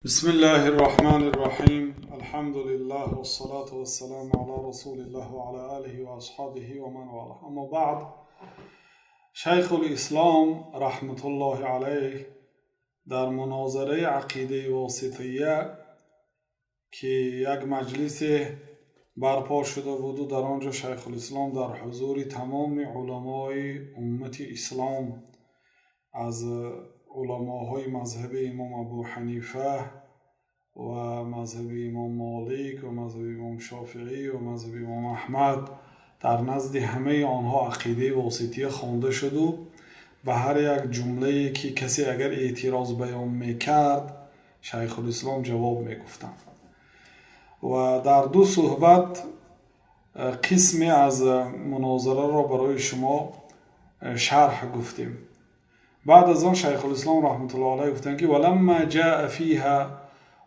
بسم الله الرحمن الرحيم، الحمد لله والصلاة والسلام على رسول الله وعلى آله وأصحابه ومن والاه. أما بعد، Шайхулислом раҳматуллоҳи алайҳ дар мунозараи ақидаи Восития, ки як маҷлисе барпо шуда буду дар он ҷо Шайхулислом дар ҳузури тамоми уламои уммати ислом, аз уламоҳои мазҳаби имом Абу Ҳанифа ва мазҳаби имом Молик ва мазҳаби имом Шофиӣ ва мазҳаби имом Аҳмад, дар назди ҳамаи онҳо ақидаи Восития хонда шуду ба ҳар як ҷумлае, ки касе агар эътироз баён мекард, Шайхулислом ҷавоб мегуфтанд. Ва дар ду суҳбат қисме аз мунозараро барои шумо шарҳ гуфтем. Баъд аз он Шайхулислом раҳматуллоҳ алайҳ гуфтанд, ки ولما جاء فيها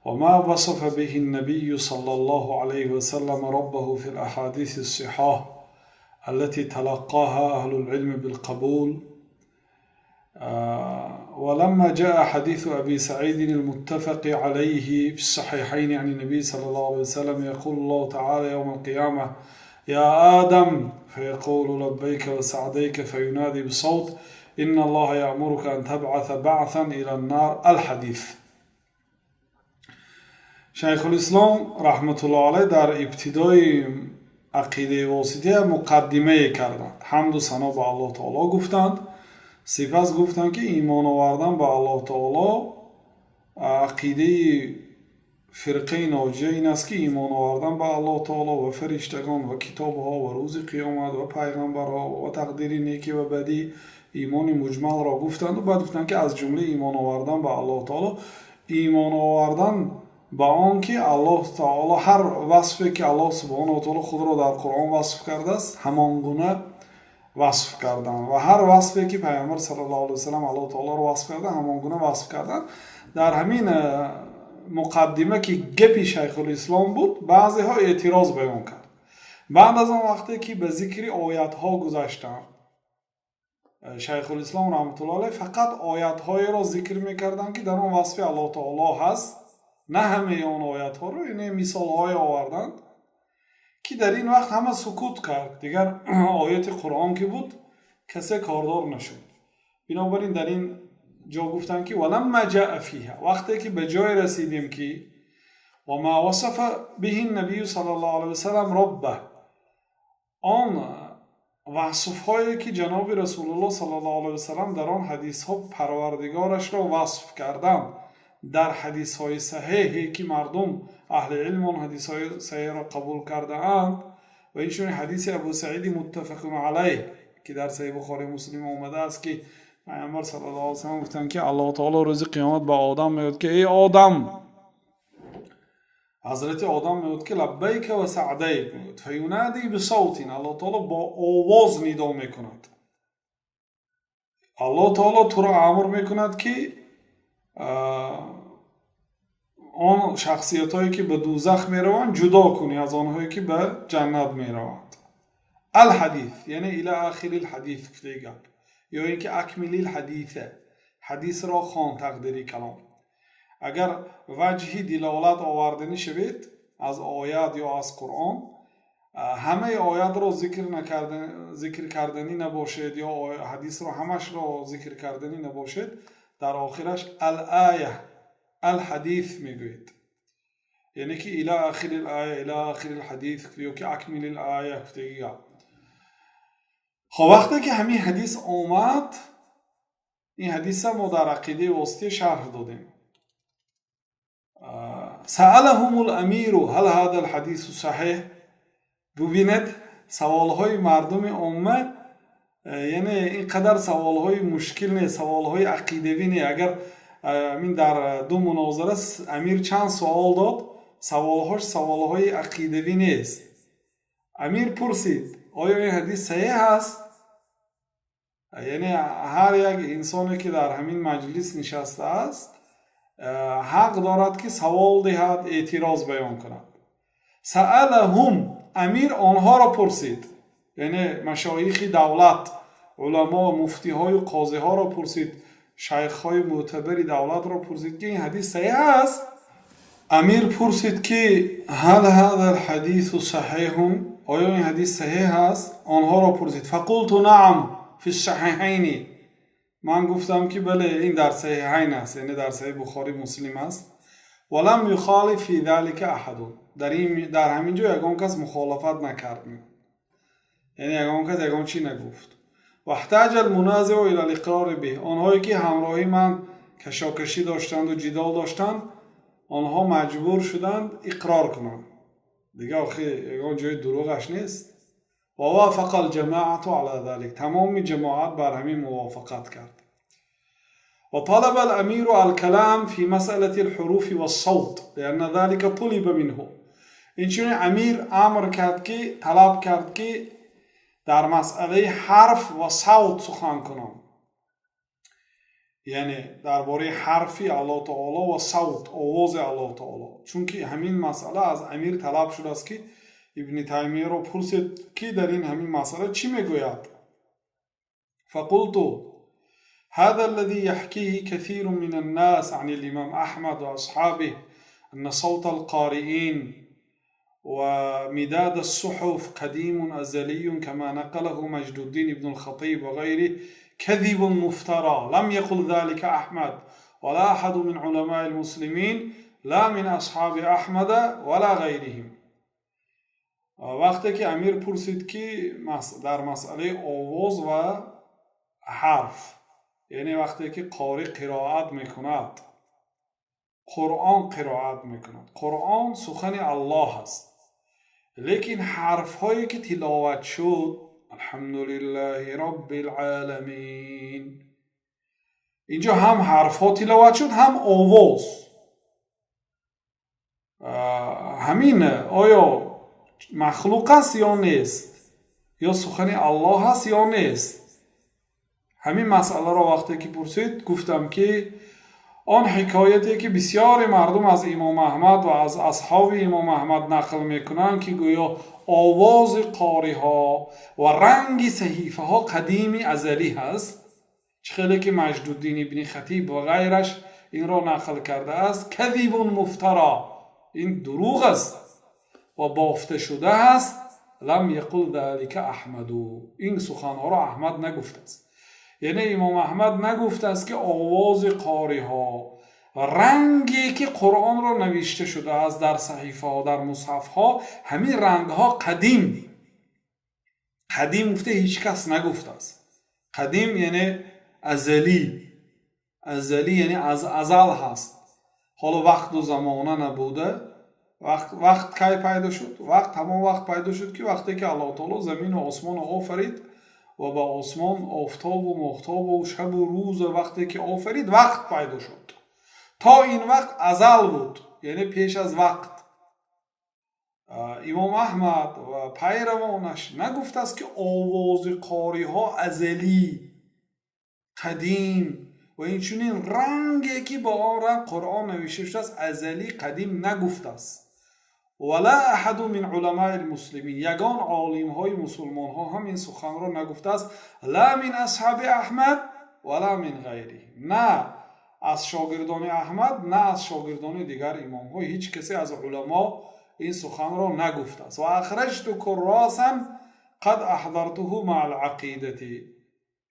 وما وصف به النبي صلى الله عليه وسلم ربه في الأحاديث الصحاح التي تلقاها أهل العلم بالقبول، ولما جاء حديث أبي سعيد المتفق عليه في الصحيحين عن النبي صلى الله عليه وسلم: يقول الله تعالى يوم القيامة: يا آدم، فيقول: لبيك وسعديك، فينادي بصوت: إن الله يأمرك أن تبعث بعثا إلى النار، الحديث. Шайхулислом раҳматуллоҳ алайҳ дар ибтидои ақидаи Восития муқаддимае карданд, ҳамду сано ба Аллоҳ таоло гуфтанд. Сипас гуфтанд, ки имон овардан ба Аллоҳ таоло, ақидаи фирқаи ноҷия ин аст, ки имон овардан ба Аллоҳ таоло ва фариштагон ва китобҳо ва рӯзи қиёмат ва пайғамбарҳо ва тақдири некӣ ва бадӣ, имони муҷмалро гуфтанду баъд гуфтанд, ки аз ҷумлаи имон овардан ба Аллоҳ таоло имон овардан ба он ки Аллоҳ таоло ҳар васфе, ки Аллоҳ субҳонаҳу ва таоло худро дар Қуръон васф кардааст, ҳамон гуна васф кардан ва ҳар васфе, ки Пайғамбар саллаллоҳу алайҳи васаллам Аллоҳ таолоро васф кардан, ҳамон гуна васф кардан. Дар ҳамин муқаддима, ки гапи Шайхулислом буд, баъзеҳо эътироз баён кард. Баъд аз он вақте ки ба зикри оятҳо гузаштанд, Шайхулислом раҳматуллоҳ алайҳ фақат оятҳоеро зикр мекарданд, ки дар он васфи Аллоҳ таоло ҳаст, на ҳамаи он оятҳоро, ине мисолҳое оварданд, ки дар ин вақт ҳама сукут кард. Дигар ояти Қуръон ки буд, касе кордор нашуд. Бинобар ин дар ин ҷо гуфтанд, ки ولما جاء فيها, вақте ки ба ҷое расидем, ки وما وصف به النبي صلى الله عليه وسلم ربه, он васфҳое, ки ҷаноби Расулуллоҳ саллаллоҳу алайҳи васаллам дар он ҳадисҳо Парвардигорашро васф карданд, дар ҳадисҳои саҳеҳе, ки мардум, аҳли илм, он ҳадисҳои саҳеҳро қабул кардаанд, ва инчунин ҳадиси Абу Саиди муттафақун алайҳ, ки дар Саҳиҳ Бухори, Муслим омадааст, ки Пайғамбар саллаллоҳу алайҳи васаллам гуфтанд, ки Аллоҳ таоло рӯзи қиёмат ба Одам мегӯяд, ки эй Одам. Ҳазрати Одам мегӯяд, ки لبيك وسعديك. Мегӯяд: فينادي بصوت, Аллоҳ таоло бо овоз нидо мекунад. Аллоҳ таоло туро амр мекунад, ки он шахсиятҳое, ки ба дузах мераванд, ҷудо кунӣ аз онҳое, ки ба ҷаннат мераванд. الحديث, яъне إلى آخر الحديث гуфтаи гап, ё ин ки أكمل الحديث, ҳадисро хон, тақдири калом. Агар ваҷҳи дилолат оварданӣ шавед аз оят ё аз Қуръон, ҳамаи оятро зикр карданӣ набошед ё ҳадисро ҳамашро зикр карданӣ набошед, дар охираш الآية، الحديث мегӯед, яъне ки إلى آخر الآية، إلى آخر الحديث ё ки أكمل الآية гуфтаги гап. Хоб, вақте ки ҳамин ҳадис омад, ин ҳадиса мо дар ақидаи Восития шарҳ додем. سألهم الأمير هل هذا الحديث صحيح. Бубинед, саволҳои мардуми омма, яъне ин қадар саволҳои мушкил не, саволҳои ақидавӣ не. Агар ин дар ду мунозара амир чанд суол дод, саволҳош саволҳои ақидавӣ нест. Амир пурсид: оё ин ҳадис саҳеҳ аст? Яъне ҳар як инсоне, ки дар ҳамин маҷлис нишастааст, ҳақ дорад, ки савол диҳад, эътироз баён кунад. سألهم, амир онҳоро пурсид, яъне машоихи давлат, уламо, муфтиҳою қозиҳоро пурсид, шайхҳои мӯътабари давлатро пурсид, ки ин ҳадис саҳеҳ аст. Амир пурсид, ки هل هذا الحديث صحيح, оё ин ҳадис саҳеҳ аст? Онҳоро пурсид. فقلت نعم، في الصحيحين. Ман гуфтам, ки бале, ин дар Саҳиҳайн аст, яъне дар Саҳиҳи Бухорӣ, Муслим аст. ولم يخالف في ذلك أحد. Дар ҳамин ҷо ягон кас мухолафат накард, яъне ягон кас ягон чӣ нагуфт. واحتاج المنازع إلى الإقرار به. Онҳое ки ҳамроҳи ман кашокашӣ доштанду ҷидол доштанд, онҳо маҷбур шуданд иқрор кунанд. Дига охи ягон ҷои дурӯғаш нест. ووافق الجماعة على ذلك. Тамоми ҷамоат бар ҳамин мувофиқат кард. وطلب الأمير الكلام في مسألة الحروف والصوت لأن ذلك طلب منه. Инчунин амир амр кард, ки талаб кард, ки дар масъалаи ҳарф ва савт сухан кунам, яъне дар бораи ҳарфи Аллоҳ таоло ва савт, овози Аллоҳ таоло, чунки ҳамин масъала аз амир талаб шудааст, ки Ибни Таймияро пурсед, ки дар ин ҳамин масъала чӣ мегӯяд. فقلت هذا الذي يحكيه كثير من الناس عن الإمام أحمد وأصحابه أن صوت القارئين ومداد الصحف قديم أزلي، كما نقله مجد الدين ابن الخطيب وغيره، كذب مفترى. لم يقل ذلك أحمد ولا أحد من علماء المسلمين، لا من أصحاب أحمد ولا غيرهم. Вақте ки амир пурсид, ки дар масъалаи овоз ва ҳарф, яъне вақте ки қорӣ қироат мекунад, Қуръон қироат мекунад, Қуръон сухани Аллоҳ аст, лекин ҳарфҳое ки тиловат шуд, الحمد لله رب العالمين, инҷо ҳам ҳарфҳо тиловат шуд, ҳам овоз, ҳамин оё махлуқ аст ё нест, ё сухани Аллоҳ аст ё нест? Ҳамин масъаларо вақте ки пурсид, гуфтам, ки он ҳикояте ки бисёри мардум аз Имом Аҳмад ва аз асҳоби Имом Аҳмад нақл мекунанд, ки гӯё овози қориҳо ва ранги саҳифаҳо қадими азалӣ ҳаст, чӣ хеле ки Маҷдуддин ибни Хатиб ва ғайраш инро нақл кардааст, كذب مفترى, ин дурӯғ аст ва бофта шуда аст. لم يقل ذلك أحمد. Ин суханҳоро Аҳмад нагуфтааст, яъне Имом Аҳмад нагуфтааст, ки овози қориҳо, ранге ки Қуръонро навишта шудааст дар саҳифаҳо, дар мусҳафҳо, ҳамин рангҳо қадим. Қадим гуфта ҳеҷ кас нагуфтааст. Қадим яъне азалӣ, азалӣ яъне аз азал ҳаст, ҳоло вақту замона набуда. Вақт кай пайдо шуд? Вақт ҳамон вақт пайдо шуд, ки вақте ки Аллоҳ таоло замину осмонро офарид ва ба осмон офтобу моҳтобу шабу рӯза вақте ки офарид, вақт пайдо шуд. То ин вақт азал буд, яъне пеш аз вақт. Имом Аҳмад ва пайравонаш нагуфтааст, ки овози қориҳо азалӣ, қадим ва инчунин ранге ки бо он ранг Қуръон навишта шудааст, азалӣ, қадим нагуфтааст. ولا أحد من علماء المسلمين, ягон олимҳои мусулмонҳо ҳам ин суханро нагуфтааст. لا من أصحاب أحمد ولا من غيره, на аз шогирдони Аҳмад, на аз шогирдони дигар имомҳо, ҳеҷ касе аз уламо ин суханро нагуфтааст. وأخرجت كراسا قد أحضرته مع العقيدة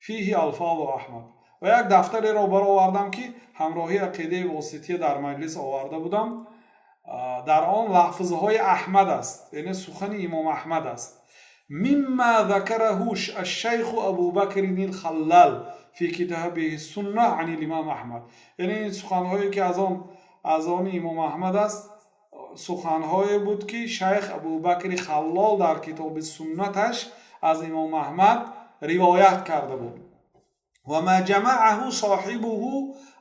فيه ألفاظ أحمد. Ва як дафтареро баровардам, ки ҳамроҳи ақидаи Восития дар маҷлис оварда будам, дар он лафзҳои Аҳмад аст, яъне сухани Имом Аҳмад аст. مما ذكره الشيخ أبو بكر الخلال في كتابه السنة عن الإمام أحمد. Яъне ин суханҳое ки аз они Имом Аҳмад аст, суханҳое буд, ки шайх Абубакри Халлол дар китоби Суннаташ аз Имом Аҳмад ривоят карда буд. وما جمعه صاحبه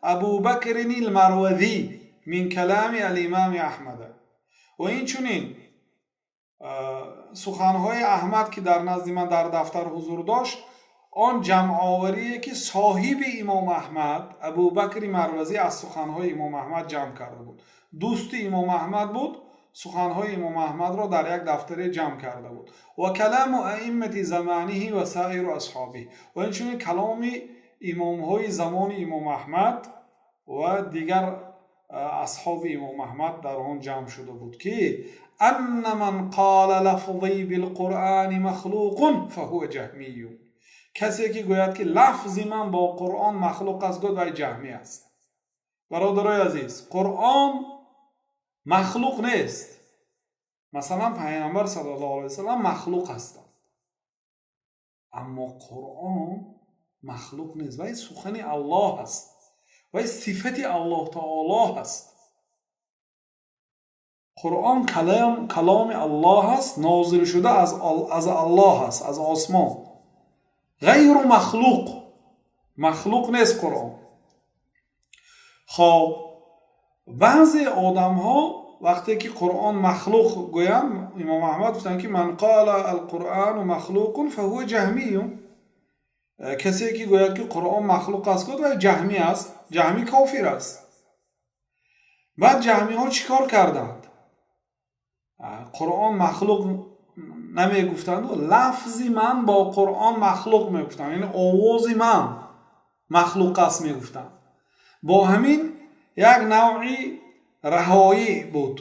أبو بكر المروذي من كلام الإمام أحمد. Ва инчунин суханҳои Аҳмад, ки дар назди ман дар дафтар ҳузур дошт, он ҷамъоварие ки соҳиби Имом Аҳмад Абубакри Марвазӣ аз суханҳои Имом Аҳмад ҷамъ карда буд, дӯсти Имом Аҳмад буд, суханҳои Имом Аҳмадро дар як дафтаре ҷамъ карда буд. وكلام أئمة زمانه وسائر أصحابه. Ва инчунин каломи имомҳои замони Имом Аҳмад ва дигар. Асҳоби Имом Аҳмад дар он ҷамъ шуда буд, ки أن من قال لفظي بالقرآن مخلوق فهو جهمي. Касе ки гӯяд, ки лафзи ман бо Қуръон махлуқ аст, гӯяд, вай ҷаҳмӣ аст. Бародарои азиз, Қуръон махлуқ нест. Масалан, Пайғамбар саллаллоҳу алайҳи васаллам махлуқ ҳастанд, аммо Қуръон махлуқ нест. Вай сухани Аллоҳ аст, вай сифати Аллоҳ таоло аст. Қуръон каломи Аллоҳ аст, нозил шуда аз Аллоҳ аст, аз осмон. Ғайру махлуқ, махлуқ нест Қуръон. Хоб, баъзе одамҳо вақте ки Қуръон махлуқ гӯянд, Имом Аҳмад гуфтанд, ки من قال القرآن مخلوق فهو جهمي. Касе ки гӯяд, ки Қуръон махлуқ аст, гӯяд, вай ҷаҳмӣ аст. Ҷаҳмӣ кофир аст. Баъд ҷаҳмиҳо чӣ кор карданд? Қуръон махлуқ намегуфтанду, лафзи ман бо Қуръон махлуқ мегуфтанд, яъне овози ман махлуқ аст мегуфтанд. Бо ҳамин як навъи раҳоӣ буд,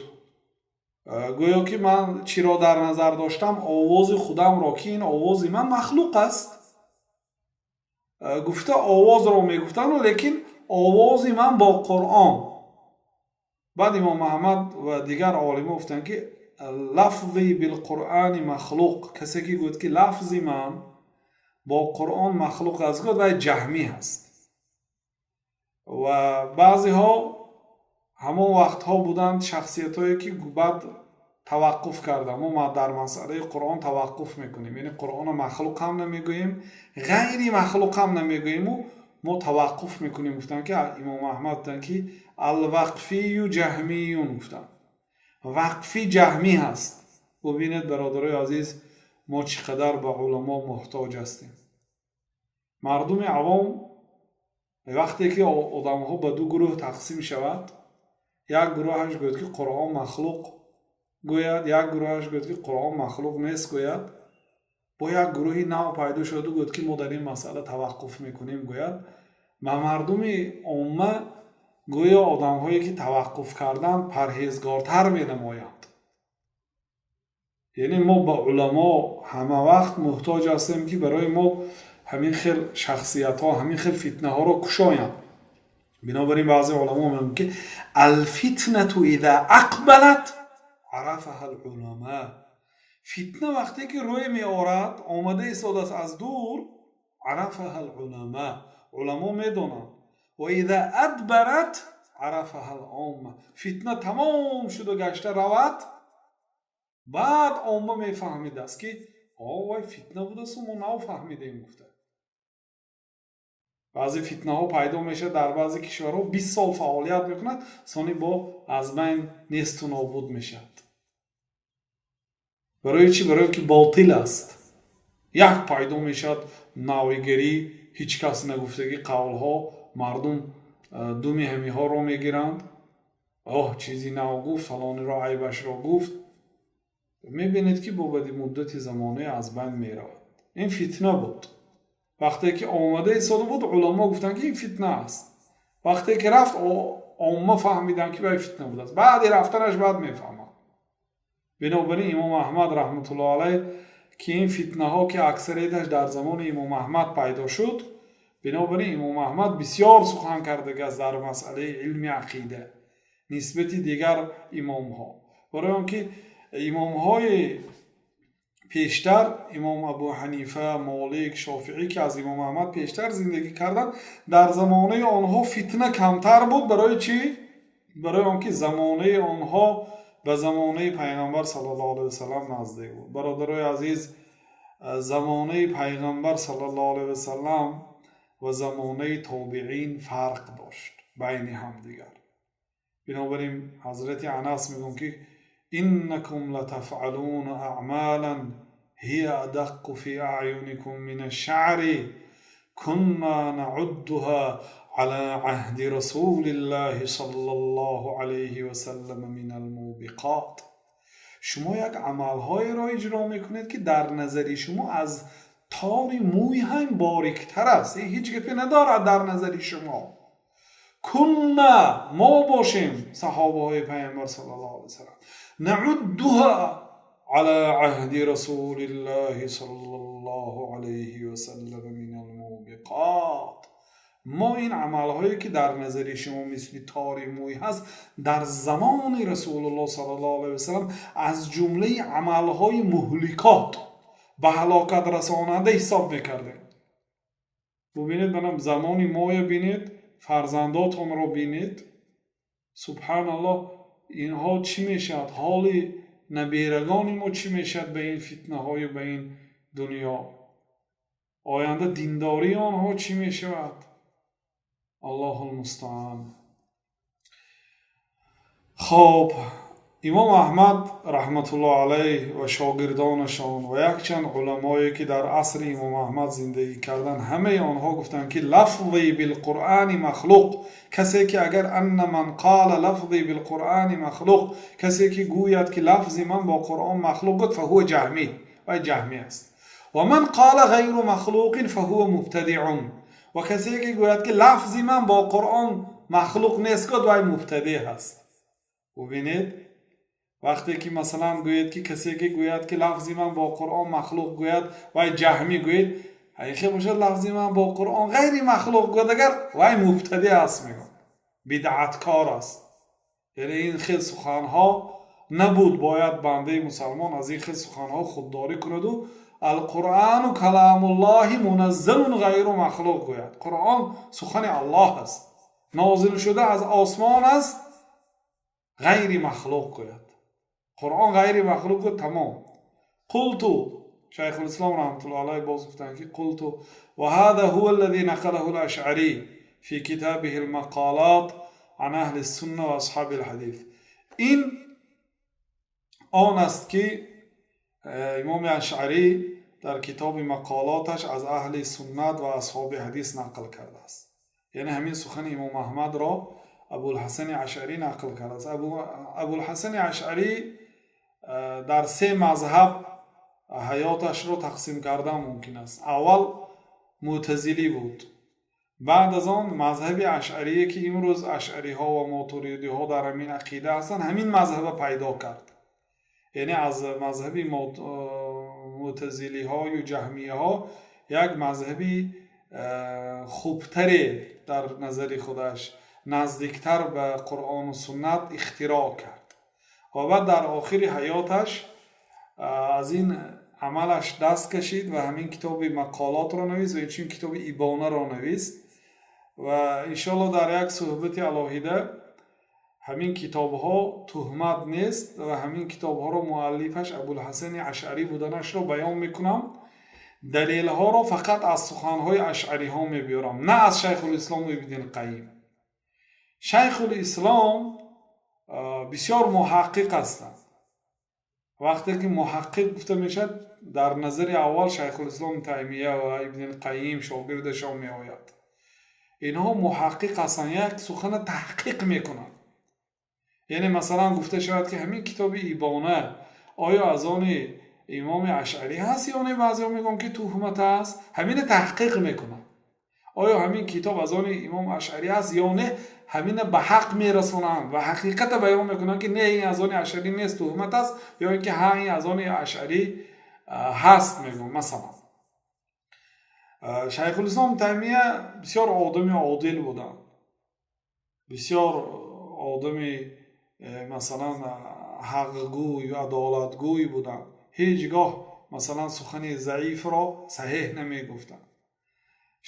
гӯё ки ман чиро дар назар доштам? Овози худамро, ки ин овози ман махлуқ аст гуфта, овозро мегуфтанду, лекин овози ман бо Қуръон. Баъд Имом Аҳмад ва дигар олимо гуфтанд, ки لفظي بالقرآن مخلوق. Касе ки гӯяд, ки лафзи ман бо Қуръон махлуқ аст, гӯяд, вай ҷаҳмӣ ҳаст. Ва баъзеҳо ҳамон вақтҳо буданд шахсиятҳое, ки баъд таваққуф карданд: мо дар масъалаи Қуръон таваққуф мекунем, яъне Қуръонро махлуқ ҳам намегӯем, ғайри махлуқ ҳам намегӯему, мо таваққуф мекунем, гуфтанд, ки Имом Аҳмад гуфтанд, ки الوقفي جهمي, гуфтанд, вақфӣ ҷаҳмӣ ҳаст. Бубинед, бародарои азиз, мо чӣ қадар ба уламо муҳтоҷ ҳастем. Мардуми авом, вақте ки одамҳо ба ду гурӯҳ тақсим шавад, як гурӯҳаш гӯяд, ки Қуръон махлуқ гӯяд, як гурӯҳаш гӯяд, ки Қуръон махлуқ нест гӯяд, бо як гурӯҳи нав пайдо шудаду гӯяд, ки мо дар ин масъала таваққуф мекунем гӯяд, ба мардуми омма гӯё одамҳое ки таваққуф карданд, парҳезгортар менамоянд. Яъне мо ба уламо ҳама вақт муҳтоҷ ҳастем, ки барои мо ҳамин хел шахсиятҳо, ҳамин хел фитнаҳоро кушоянд. Бинобар ин баъзе уламо мегӯянд, ки الفتنة إذا أقبلت عرفها العلماء. Фитна вақте ки рӯй меорад, омада истодааст аз дур, عرفها العلماء, уламо медонанд. وإذا أدبرت عرفها العامة. Фитна тамом шуда гашта равад, баъд омма мефаҳмидааст, ки о, вай фитна будасту мо нав фаҳмидем гуфта. Баъзе фитнаҳо пайдо мешавад дар баъзе кишварҳо, 20 сол фаъолият мекунад, сони бо аз байн несту нобуд мешавад. Барои чӣ? Барое ки ботил аст. Як пайдо мешавад навигарӣ, ҳеҷ кас нагуфтагӣ қавлҳо, мардум думи ҳамиҳоро мегиранд: оҳ, чизи нав гуфт, фалониро айбашро гуфт. Мебинед, ки бо баъди муддати замоне аз байн меравад. Ин фитна буд. Вақте ки омада истода буд, уламо гуфтанд, ки ин фитна аст. Вақте ки рафт, омма фаҳмиданд, ки вай фитна будааст. Баъди рафтанаш баъд мефаҳманд. Бинобар ин Имом Аҳмад раҳматуллоҳ алайҳ, ки ин фитнаҳо, ки аксарияташ дар замони Имом Аҳмад пайдо шуд, бинобар ин Имом Аҳмад бисёр сухан кардагааст дар масъалаи илми ақида нисбати дигар имомҳо. Барои он ки имомҳои пештар, Имом Абу Ҳанифа, Молик, Шофиӣ, ки аз Имом Аҳмад пештар зиндагӣ карданд, дар замонаи онҳо фитна камтар буд. Барои чӣ? Барои он ки замонаи онҳо ба замонаи Пайғамбар саллаллоҳу алайҳи васаллам наздик буд. Бародарои азиз, замонаи Пайғамбар саллаллоҳу алайҳи васаллам ва замонаи тобиин фарқ дошт байни ҳамдигар. Бинобар ин ҳазрати Анас мегӯянд, ки إنكم لتفعلون أعمالا هي أدق في أعينكم من الشعر كنا نعدها على عهد رسول الله صلى الله عليه وسلم من الموبقات. Шумо як амалҳоеро иҷро мекунед, ки дар назари шумо аз тори мӯй ҳам бориктар аст, ҳеҷ гапе надорад дар назари шумо. Кунна, мо бошем саҳобаҳои Пайғамбар саллаллоҳу алайҳи васаллам, наъуддуҳа ала аҳди расулиллаҳи саллаллоҳу алайҳи васаллам минал мубиқот. Мо ин амалҳое ки дар назари шумо мисли тори мӯй ҳаст, дар замони Расулуллоҳ саллаллоҳу алайҳи васаллам аз ҷумлаи амалҳои муҳликот, ба ҳалокат расонанда ҳисоб мекардем. Бубинед, манам замони моя бинед, фарзандотонро бинед. Субҳаналлоҳ, инҳо чӣ мешавад? Ҳоли наберагони мо чӣ мешавад ба ин фитнаҳою ба ин дунё? Оянда диндории онҳо чӣ мешавад? Аллоҳул мустаан. Хоб, Имом Аҳмад раҳматуллоҳ алайҳ ва шогирдонашон ва якчанд уламое ки дар асри Имом Аҳмад зиндагӣ карданд, ҳамаи онҳо гуфтанд ки лафзи билқуръани махлуқ, касе ки агар анна ман қала лафзи билқуръани махлуқ, касе ки гӯяд ки лафзи ман бо Қуръон махлуқ буд, фаҳува ҷаҳмӣ, вай ҷаҳмӣ аст. Ва ман қала ғайру махлуқин фаҳува мубтадиун, ва касе ки гӯяд ки лафзи ман бо Қуръон махлуқ нест гуд, вай мубтадиъ ҳаст. Бубинед, вақте ки масалан гӯед ки касе ки гӯяд ки лафзи ман бо Қуръон махлуқ гӯяд, вай ҷаҳмӣ гӯед, ҳақиқе бошад лафзи ман бо Қуръон ғайри махлуқ гӯяд, агар вай мубтадиъ аст, мегӯяд, бидъаткор аст. Яъне ин хел суханҳо набуд, бояд бандаи мусалмон аз ин хел суханҳо худдорӣ кунаду алқуръану каламуллоҳи муназзалун ғайру махлуқ гӯяд. Қуръон сухани Аллоҳ аст, нозил шуда аз осмон аст, ғайри махлуқ гӯяд. Қуръон ғайри махлуқ гӯяд, тамом. Қулту, Шайхулислом раҳматуллоҳи алайҳ боз гуфтанд ки қулту ва ҳаза ҳува аллази нақалаҳу ал-Ашъарӣ фи китобиҳи ал-Мақолот ан аҳли сунна ва асҳоби ал-ҳадис. Ин он аст ки Имоми Ашъарӣ дар китоби Мақолоташ аз аҳли суннат ва асҳоби ҳадис нақл кардааст. Яъне ҳамин сухани Имом Аҳмадро Абулҳасани Ашъарӣ нақл кардааст. Абулҳасани Ашъарӣ дар се мазҳаб ҳаёташро тақсим кардан мумкин аст. Аввал мӯтазилӣ буд, баъд аз он мазҳаби ашъарие ки имрӯз ашъариҳо ва мотуридиҳо дар ҳамин ақида ҳастанд, ҳамин мазҳаба пайдо кард. Яъне аз мазҳаби мӯтазилиҳою ҷаҳмияҳо як мазҳаби хубтаре дар назари худаш наздиктар ба Қуръону суннат ихтироъ кард ва баъд дар охири ҳаёташ аз ин амалаш даст кашид ва ҳамин китоби Мақолотро навист ва инчунин китоби Ибонаро навист. Ва иншоаллоҳ дар як суҳбати алоҳида ҳамин китобҳо туҳмат нест ва ҳамин китобҳоро муаллифаш Абулҳасани Ашъарӣ буданашро баён мекунам. Далелҳоро фақат аз суханҳои ашъариҳо мебиёрам, на аз Шайхулислом Ибни Қайим. Шайхулислом бисёр муҳаққиқ ҳастанд. Вақте ки муҳаққиқ гуфта мешавад, дар назари аввал Шайхулислом Таймия ва Ибни Қайим шогирдашон меояд. Инҳо муҳаққиқ ҳастанд, як сухана таҳқиқ мекунанд. Яъне масалан гуфта шавад ки ҳамин китоби Ибона оё аз они Имоми Ашъарӣ ҳаст ё не, баъзеҳо мегӯянд ки туҳмат аст, ҳамина таҳқиқ мекунанд. Оё ҳамин китоб аз они Имом Ашъарӣ аст ё не, ҳамина ба ҳақ мерасонанд ва ҳақиқата баён мекунанд ки не, ин аз они Ашъарӣ нест, туҳмат аст, ё ин ки ҳа, ин аз они Ашъарӣ ҳаст мегӯям. Масалан Шайхулислом Таймия бисёр одами одил буданд, бисёр одами масалан ҳақгӯй ва адолатгӯй буданд. Ҳеҷ гоҳ масалан сухани заифро саҳеҳ намегуфтанд.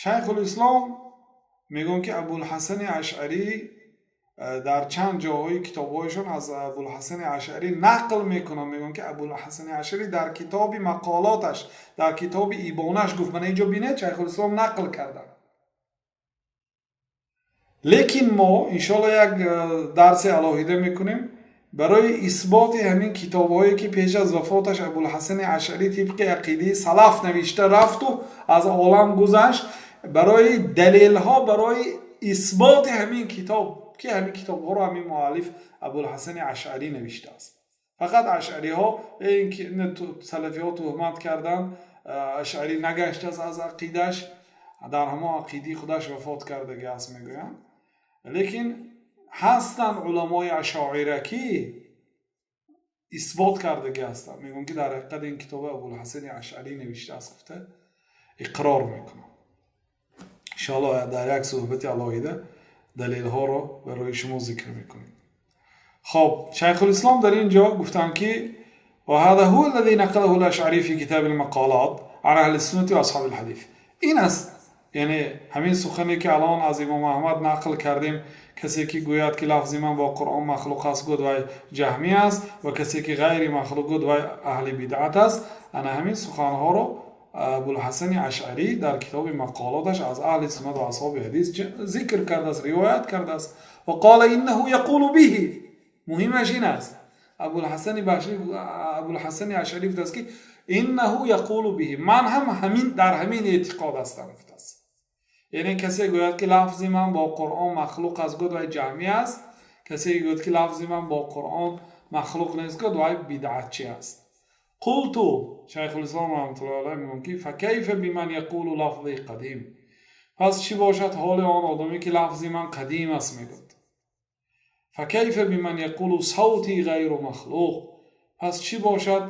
Шайхулислом мегӯянд ки Абулҳасани Ашъарӣ дар чанд ҷоҳои китобҳояшон аз Абулҳасани Ашъарӣ нақл мекунанд, мегӯянд ки Абулҳасани Ашъарӣ дар китоби Мақолоташ, дар китоби Ибонаш гуфт. Мана инҷо бинед, Шайхулислом нақл карданд. Лекин мо иншоалло як дарси алоҳида мекунем барои исботи ҳамин китобҳое ки пеш аз вафоташ Абулҳасани Ашъарӣ тибқи ақидаи салаф навишта рафту аз олам гузашт, барои далелҳо, барои исботи ҳамин китоб ки ҳамин китобҳоро ҳамин муаллиф Абулҳасани Ашъарӣ навиштааст. Фақат ашъариҳо салафиҳо туҳмат карданд, ашъарӣ нагаштааст аз ақидааш, дар ҳамон ақидаи худаш вафот кардагӣ аст мегӯянд. Лекин ҳастанд уламои ашоира, ки исбот кардагӣ ҳастанд, мегӯянд, ки дар ҳақиқат ин китоби Абулҳасани Ашъарӣ навиштааст, гуфта иқрор мекунам. Иншоалло, дар як суҳбати алоҳида далелҳоро барои шумо зикр мекунем. Хоб, Шайхулислом дар ин ҷо гуфтанд, ки وهذا هو الذي نقله الأشعري في كتاب المقالات عن أهل السنة وأصحاب الحديث. Ин аст, яъне ҳамин сухане, ки алон аз имом Аҳмад нақл кардем: касе ки гӯяд, ки лафзи ман бо Қуръон махлуқ аст, гуд, вай ҷаҳмӣ аст, ва касе ки ғайри махлуқ гуд, вай аҳли бидъат аст. Ана ҳамин суханҳоро Абулҳасани Ашъарӣ дар китоби Мақолоташ аз аҳли суннат ва асҳоби ҳадис зикр кардааст, ривоят кардааст. Ва قال إنه يقول به. Муҳимаш ин аст: Абулҳасани Ашъарӣ гуфтааст, ки إنه يقول به, ман ҳам ҳамин дар ҳамин эътиқод ҳастам, гуфтааст. Яъне касе гӯяд, ки лафзи ман бо Қуръон махлуқ аст, гуд, вай ҷаҳмӣ аст, касе гӯяд, ки лафзи ман бо Қуръон махлуқ нест, гуд, вай бидъатчӣ аст. قلت, Шайхулислом раҳматуллоҳи алайҳ мегӯянд, ки فكيف بمن يقول لفظي قديم? Пас чӣ бошад ҳоли он одаме, ки лафзи ман қадим аст, мегӯяд? فكيف بمن يقول صوتي غير مخلوق? Пас чӣ бошад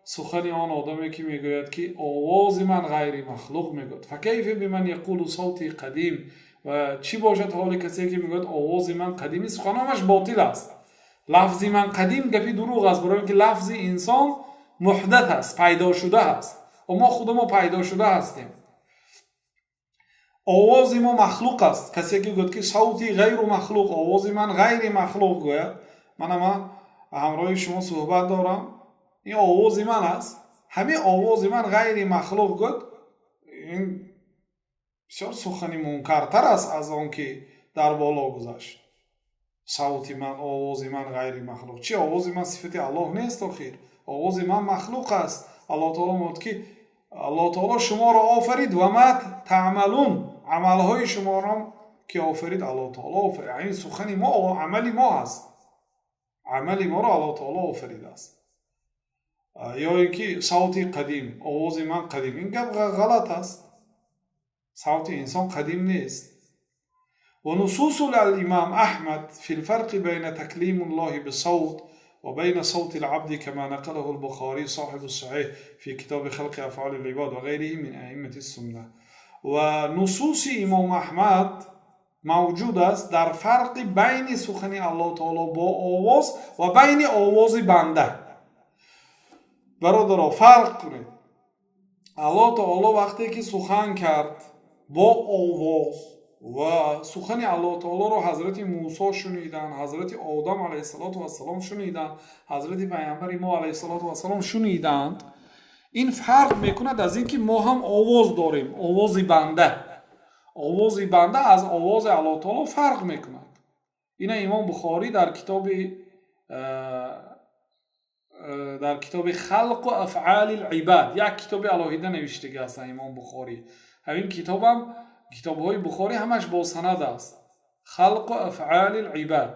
сухани он одаме, ки мегӯяд, ки овози ман ғайри махлуқ, мегӯяд? فكيف بمن يقول صوتي قديم? Ва чӣ бошад ҳоли касе, ки мегӯяд, овози ман қадими? Суханонаш ботил аст. Лафзи ман қадим гапи дурӯғ аст, барои ин ки лафзи инсон муҳдат аст, пайдошуда аст ва мо худамо пайдошуда ҳастем. Овози мо махлуқ аст. Касе ки гӯяд, ки صوتي غير مخلوق, овози ман ғайри махлуқ гӯяд, мана ман ҳамроҳи шумо суҳбат дорам, ин овози ман аст, ҳамин овози ман ғайри махлуқ гӯяд, ин бисёр сухани мункартар аст аз он ки дар боло гузашт. Савти ман, овози ман ғайри махлуқ чи? Овози ман сифати Аллоҳ нест. Охир овози ман махлуқ аст. Аллоҳ таоло мегӯяд, ки Аллоҳ таоло шуморо офарид, وما تعملون, амалҳои шуморо ки офарид, Аллоҳ таоло офарид. Ҳамин сухани мо амали мо аст, амали моро Аллоҳ таоло офаридааст. Ё ин ки صوتي قديم, овози ман қадим, ин гап ғалат аст. Савти инсон қадим нест. ونصوص الإمام أحمد في الفرق بين تكليم الله بصوت وبين صوت العبد كما نقله البخاري صاحب الصحيح في كتاب خلق أفعال العباد وغيره من أئمة السنة. Ва нусуси имом Аҳмад мавҷуд аст дар фарқи байни сухани Аллоҳ таоло бо овоз ва байни овози банда. Бародаро, фарқ кунед. Аллоҳ таоло вақте ки сухан кард бо овоз ва сухани Аллоҳ таолоро ҳазрати Мусо шуниданд, ҳазрати Одам алайҳиссалоту вассалом шуниданд, ҳазрати паямбари мо алайҳиссалоту вассалом шуниданд, ин фарқ мекунад аз ин ки мо ҳам овоз дорем. Овози банда, овози банда аз овози Аллоҳ таоло фарқ мекунад. Ина имом Бухорӣ дар китоби خلق أفعال العباد як китоби алоҳида навиштагӣ ҳастанд имом Бухорӣ. Ҳамин китобам, китобҳои Бухорӣ ҳамаш бо санад аст. خلق أفعال العباد,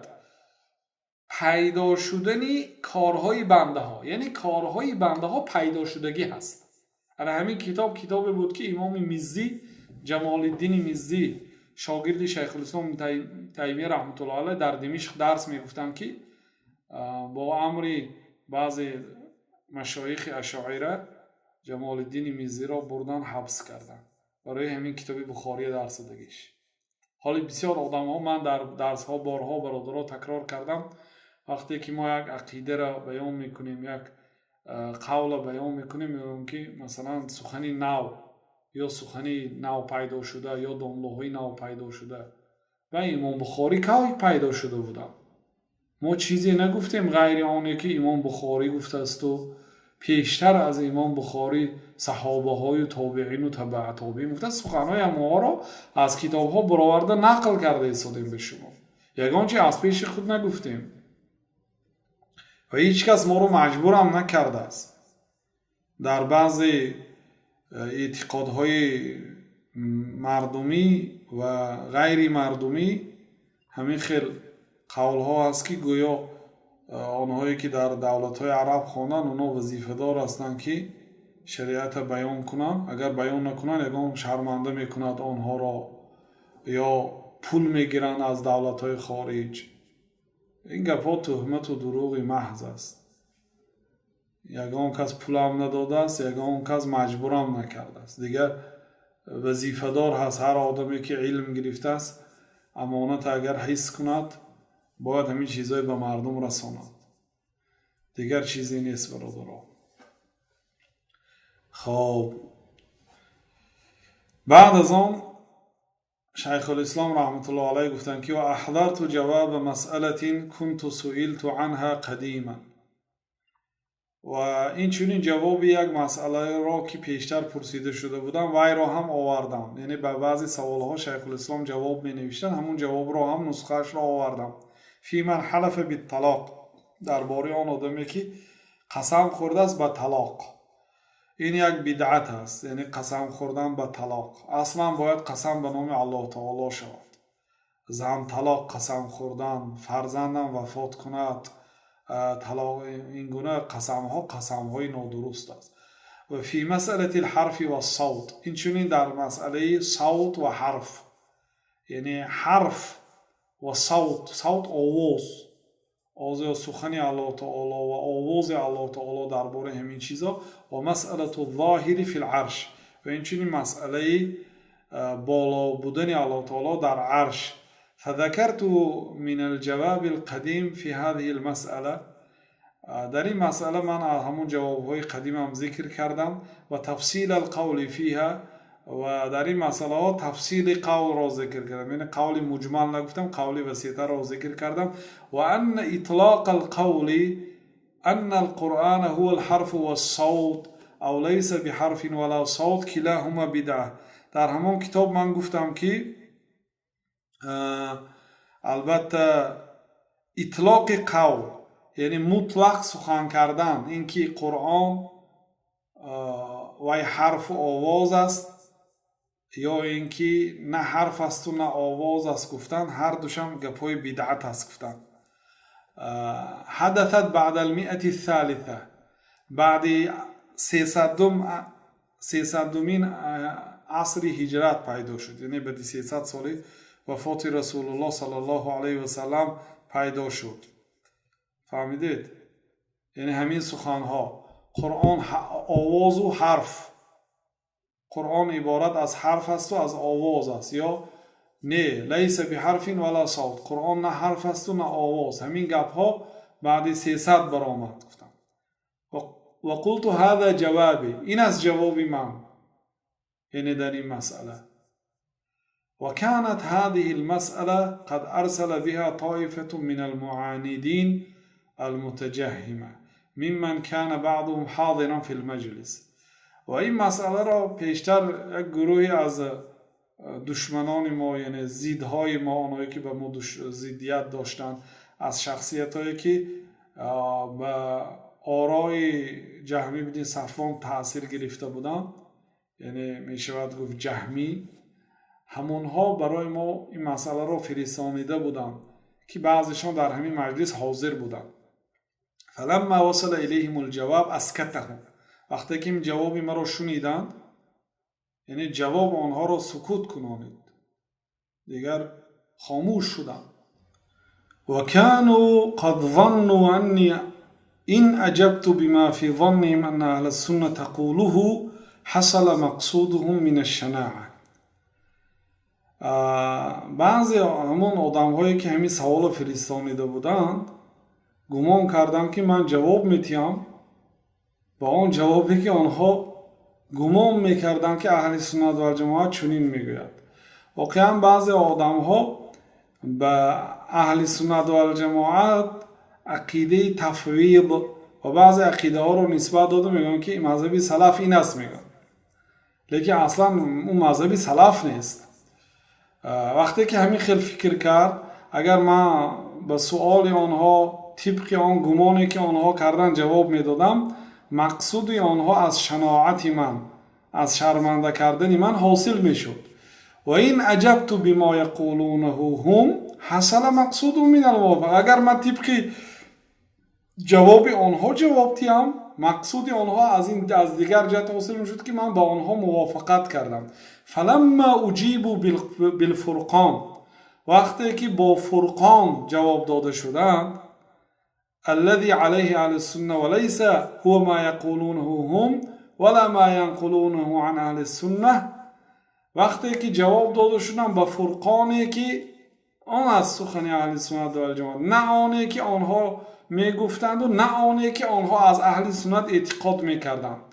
пайдо шудани корҳои бандаҳо, яъне корҳои бандаҳо пайдошудагӣ ҳаст. Ана ҳамин китоб китобе буд, ки имоми Миззӣ, Ҷамолиддини Миззӣ, шогирди Шайхулислом Таймия раҳматуллоҳ алайҳ, дар Димишқ дарс мегуфтанд, ки бо амри баъзе машоихи ашоира Ҷамолиддини Миззиро бурдан, ҳабс карданд барои ҳамин китоби Бухория дарс додагиш. Ҳоли бисёр одамҳо, ман дар дарсҳо борҳо, бародаро, такрор кардам, вақте ки мо як ақидаро баён мекунем, як қавла баён мекунем, мегӯем, ки масалан сухани нав ё сухани нав пайдо шуда ё домлоҳои нав пайдо шуда. Ва имом Бухорӣ кай пайдо шуда буданд? Мо чизе нагуфтем ғайри оне ки имом Бухорӣ гуфтаасту пештар аз имом Бухорӣ саҳобаҳою тобеину табаа тобеин гуфта. Суханҳои ҳамоҳоро аз китобҳо бароварда нақл карда истодем ба шумо, ягон чи аз пеши худ нагуфтем ва ҳеҷ кас моро маҷбурам накардааст. Дар баъзе эътиқодҳои мардумӣ ва ғайри мардумӣ ҳамин хел қавлҳо ҳаст, ки гӯё онҳое ки дар давлатҳои араб хонданд, онҳо вазифадор ҳастанд, ки шариата баён кунанд, агар баён накунанд, ягон шарманда мекунад онҳоро ё Пул мегиранд аз давлатҳои хориҷ. Ин гапҳо туҳмату дурӯғи маҳз аст. Ягон кас пулам надодааст, ягон кас маҷбурам накардааст. Дигар вазифадор ҳаст ҳар одаме, ки илм гирифтааст, амонат агар ҳис кунад, бояд ҳамин чизҳое ба мардум расонад. Дигар чизе нест, бародаро. Хоб, баъд аз он Шайхулислом раҳматуллоҳ алайҳ гуфтанд, ки وأحضرت جواب مسألة كنت سئلت عنها قديما. Ва инчунин ҷавоби як масъалаеро, ки пештар пурсида шуда будам, вайро ҳам овардам. Яъне ба баъзе саволҳо Шайхулислом ҷавоб менавиштанд, ҳамун ҷавобро ҳам нусхаашро овардам. في من حلف بالطلاق, дар бораи он одаме, ки қасам хӯрдааст ба талоқ. Ин як бидъат аст, яъне қасам хӯрдан ба талоқ. Аслан бояд қасам ба номи Аллоҳ таоло шавад. Зан талоқ қасам хӯрдан, фарзандам вафот кунад талоқ, ин гуна қасамҳо қасамҳои нодуруст аст. وفي مسألة الحرف والصوت, инчунин дар масъалаи савт ва ҳарф, яъне ҳарф ва савт. Савт — овоз, ё сухани Аллоҳ таоло ва овози Аллоҳ таоло, дар бораи ҳамин чизо. ومسألة الظاهر في العرش, ва инчунин масъалаи боло будани Аллоҳ таоло дар арш. فذكرت من الجواب القديم في هذه المسألة, дар ин масъала ман ҳамун ҷавобҳои қадимам зикр кардам. وتفصيل القول فيها, ва дар ин масъалаҳо тафсили қавлро зикр кардам, яъне қавли муҷмал нагуфтам, қавли васеътарро зикр кардам. وأن إطلاق القول أن القرآن هو الحرف والصوت أو ليس بحرف ولا صوت كلاهما بدعة. Дар ҳамон китоб ман гуфтам, ки албатта итлоқи қавл, яъне мутлақ сухан кардан, ин ки Қуръон вай ҳарфу овоз аст ё ин ки на ҳарф асту на овоз аст гуфтан, ҳар душам гапҳои бидъат аст, гуфтан. حدثت بعد المئة الثالثة, баъди сесадумин асри ҳиҷрат пайдо шуд, яъне баъди 300 соли вафоти Расулуллоҳ саллаллоҳу алайҳи васалам пайдо шуд. Фаҳмидед? Яъне ҳамин суханҳо: Қуръон овозу ҳарф, Қуръон иборат аз ҳарф асту аз овоз аст, ё не, ليس بحرف ولا صوت, Қуръон на ҳарф асту на овоз. Ҳамин гапҳо баъди 300 баромад, гуфтам. وقلت هذا جوابي, ин аст ҷавоби ман, яъне дар ин масъала. وكانت هذه المسألة قد أرسل بها طائفة من المعاندين المتجهمة ممن كان بعضهم حاضرا في المجلس. Ва ин масъаларо пештар як гурӯҳе аз душманони мо, яъне зидҳои мо, онҳое ки ба мо зиддият доштанд, аз шахсиятҳое ки ба орои Ҷаҳмӣ бини Сафвон таъсир гирифта буданд, яъне мешавад гуфт ҷаҳмӣ, ҳамонҳо барои мо ин масъаларо фиристонида буданд, ки баъзешон дар ҳамин маҷлис ҳозир буданд. فلما وصل إليهم الجواب أسكتهم, вақте ки ин ҷавоби маро шуниданд, яъне ҷавоб онҳоро сукут кунонид, дигар хомӯш шуданд. وكانوا قد ظنوا أني إن أجبت بما في ظنهم أن أهل السنة تقوله حصل مقصودهم من الشناعة. Баъзе ҳамон одамҳое, ки ҳамин саволро фиристонида буданд, гумон карданд, ки ман ҷавоб метиҳам ба он ҷавобе, ки онҳо гумон мекарданд, ки аҳли суннат валҷамоат чунин мегӯяд. Воқеан баъзе одамҳо ба аҳли суннат валҷамоат ақидаи тафвид ва баъзе ақидаҳоро нисбат дода мегӯянд, ки мазҳаби салаф ин аст, мегӯянд, лекин аслан ӯ мазҳаби салаф нест. Вақте ки ҳамин хел фикр кард, агар ман ба суоли онҳо тибқи он гумоне, ки онҳо кардан, ҷавоб медодам, мақсуди онҳо аз шаноати ман, аз шарманда кардани ман ҳосил мешуд. وإن أجبت بما يقولونه هم حصل مقصودهم من الموافقة, агар ман тибқи ҷавоби онҳо ҷавоб диҳам, мақсуди онҳо аз ин аз дигар ҷиҳат ҳосил мешуд, ки ман ба онҳо мувофиқат кардам. فلما أجيبوا بالفرقان. Вақте ки бо Фурқон ҷавоб дода шуданд, الذي عليه أهل السنة وليس هو ما يقولونه هم ولا ما ينقلونه عن أهل السنة. Вақте ки ҷавоб дода шуданд ба Фурқоне, ки он аз сухани аҳли суннат валҷамоат, на оне ки онҳо мегуфтанду на оне ки онҳо аз аҳли суннат эътиқод мекарданд,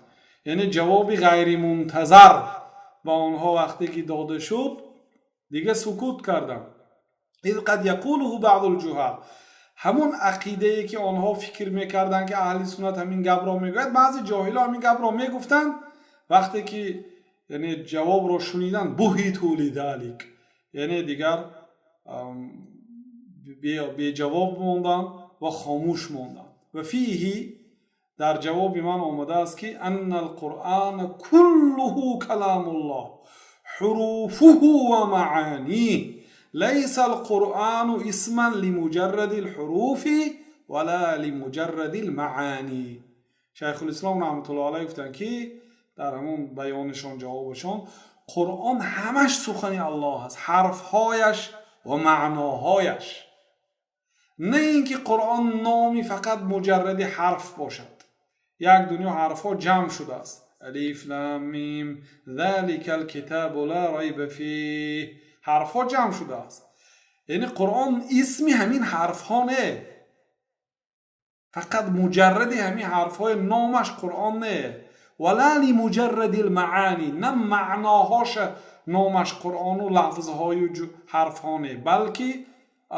яъне ҷавоби ғайримунтазар ба онҳо вақте ки дода шуд, дига сукут карданд. إذ قد يقوله بعض الجهال, ҳамон ақидае ки онҳо фикр мекарданд, ки аҳли суннат ҳамин гапро мегӯяд, баъзе ҷоҳило ҳамин гапро мегуфтанд. Вақте ки, яъне, ҷавобро шуниданд, بهتوا لذلك, яъне дигар беҷавоб монданд ва хомӯш монданд. وفيه, дар ҷавоби ман омадааст, ки أن القرآن كله كلام الله حروفه ومعانيه ليس القرآن اسما لمجرد الحروف ولا لمجرد المعاني. Шайхулислом раҳматуллоҳ алайҳ гуфтанд, ки дар ҳамон баёнашон, ҷавобашон, Қуръон ҳамаш сухани Аллоҳ аст, ҳарфҳояш ва маъноҳояш, на ин ки Қуръон номи фақат муҷарради ҳарф бошад. Як дунё ҳарфҳо ҷамъ шудааст: ألف لام ميم ذلك الكتاب لا ريب فيه. Ҳарфҳо ҷамъ шудааст, яъне Қуръон исми ҳамин ҳарфҳо не, фақат муҷарради ҳамин ҳарфҳои номаш Қуръон не. ولا لمجرد المعاني, на маъноҳоша номаш Қуръону лафзҳою ҳарфҳо не, балки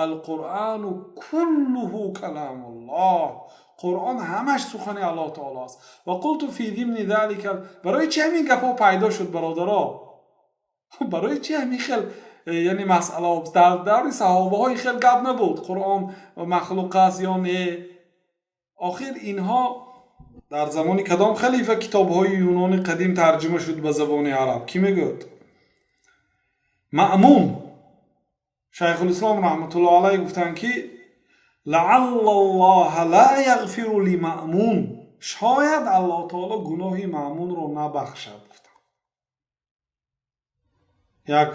القرآن كله كلام الله, Қуръон ҳамаш сухани Аллоҳ таоло аст. وقلت في ضمن ذلك. Барои чи ҳамин гапҳо пайдо шуд, бародаро? Барои чи ҳамин хел, яъне, масъала? Дар даври саҳобаҳо ин хел гап набуд, Қуръон махлуқ аст ё не. Охир инҳо дар замони кадом халифа китобҳои юнони қадим тарҷима шуд ба забони араб, кӣ мегӯяд? Маъмун. Шайхулислом раҳматуллоҳ алайҳ гуфтанд, ки لعل الله لا يغفر للمأمون, шояд Аллоҳ таоло гуноҳи Маъмунро набахшад, гуфтанд. Як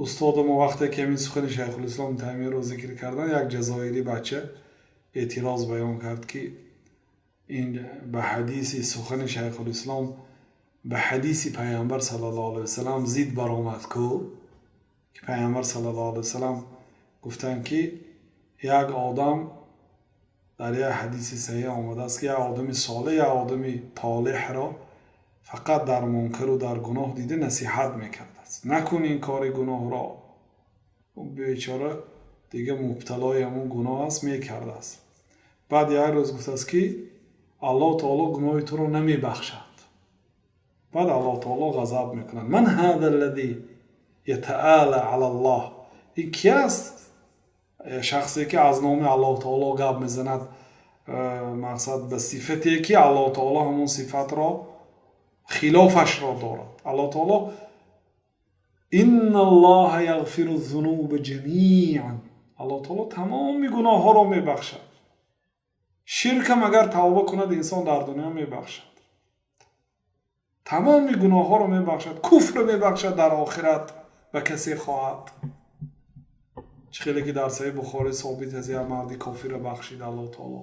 устоду мо вақте ки ҳамин сухани Шайхулислом Таймияро зикр кардан, як ҷазоирӣ бача эътироз баён кард, ки ин ба ҳадиси сухани Шайхулислом ба ҳадиси Пайғамбар саллаллоҳу алайҳи васалам зид баромад ку, ки Пайғамбар саллаллоҳу алайҳи васалам гуфтанд, ки як одам, дар як ҳадиси саҳеҳ омадааст, ки як одами солеҳ як одами толеҳро фақат дар мункару дар гуноҳ дида насиҳат мекардааст: «Накун ин кори гуноҳро». Бечора дига мубталои ҳамон гуноҳ аст, мекардааст. Баъд як рӯз гуфтааст, ки Аллоҳ таоло гуноҳи туро намебахшад, баъд Аллоҳ таоло ғазаб мекунад. من هذا الذي يتألى على الله, ин ки аст шахсе, ки аз номи Аллоҳ таоло гап мезанад? Мақсад, ба сифате ки Аллоҳ таоло ҳамон сифатро хилофашро дорад. Аллоҳ таоло إن الله يغفر الذنوب جميعا, Аллоҳ таоло тамоми гуноҳҳоро мебахшад. Ширкам агар тавба кунад инсон дар дунё, мебахшад. Тамоми гуноҳҳоро мебахшад, куфр мебахшад дар охират ба касе хоҳад. Чӣ хеле ки дар Саҳиҳи Бухорӣ собит аст, як марди кофирро бахшид Аллоҳ таоло.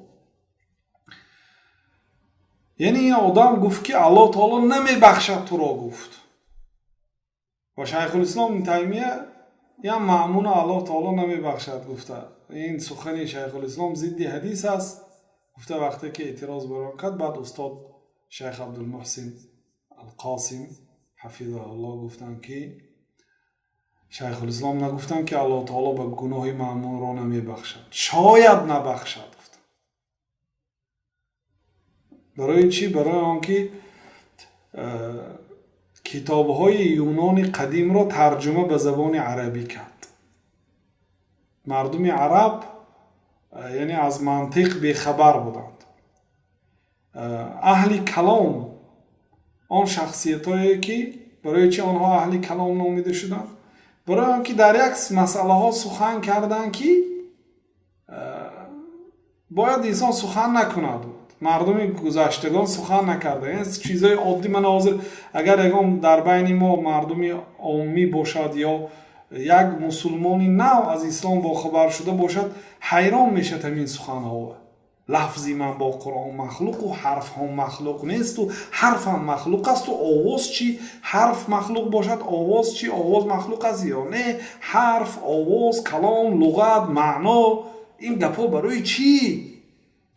Яъне ин одам гуфт, ки Аллоҳ таоло намебахшад туро, гуфт. Ва Шайхулислом Таймия ям Маъмуна Аллоҳ таоло намебахшад гуфта, ин сухани Шайхулислом зидди ҳадис аст, гуфта, вақте ки эътироз барон кард, баъд устод Шайх Абдулмуҳсин Алқосим ҳафизаҳуллоҳ гуфтанд, ки Шайхулислом нагуфтанд, ки Аллоҳ таоло ба гуноҳи Маъмунро намебахшад, шояд набахшад, гуфтанд. Барои чӣ? Барои он ки китобҳои юнони қадимро тарҷума ба забони арабӣ кард. Мардуми араб, яъне, аз мантиқ бехабар буданд. Аҳли калом, он шахсиятҳое ки, барои чӣ онҳо аҳли калом номида шуданд? Барои он ки дар як масъалаҳо сухан карданд, ки бояд инсон сухан накунад. Мардуми гузаштагон сухан накарда, чизҳои оддӣ. Мана ҳозир агар ягон дар байни мо мардуми оммӣ бошад ё Як мусулмони нав аз ислом бохабар шуда бошад, ҳайрон мешавад ҳамин суханҳо. Лафзи ман бо Қуръон махлуқу ҳарфҳо махлуқ несту ҳарфам махлуқ асту овоз чӣ? Ҳарф махлуқ бошад, овоз чӣ? Овоз махлуқ аст ё не? Ҳарф, овоз, калом, луғат, маъно, ин гапҳо барои чӣ?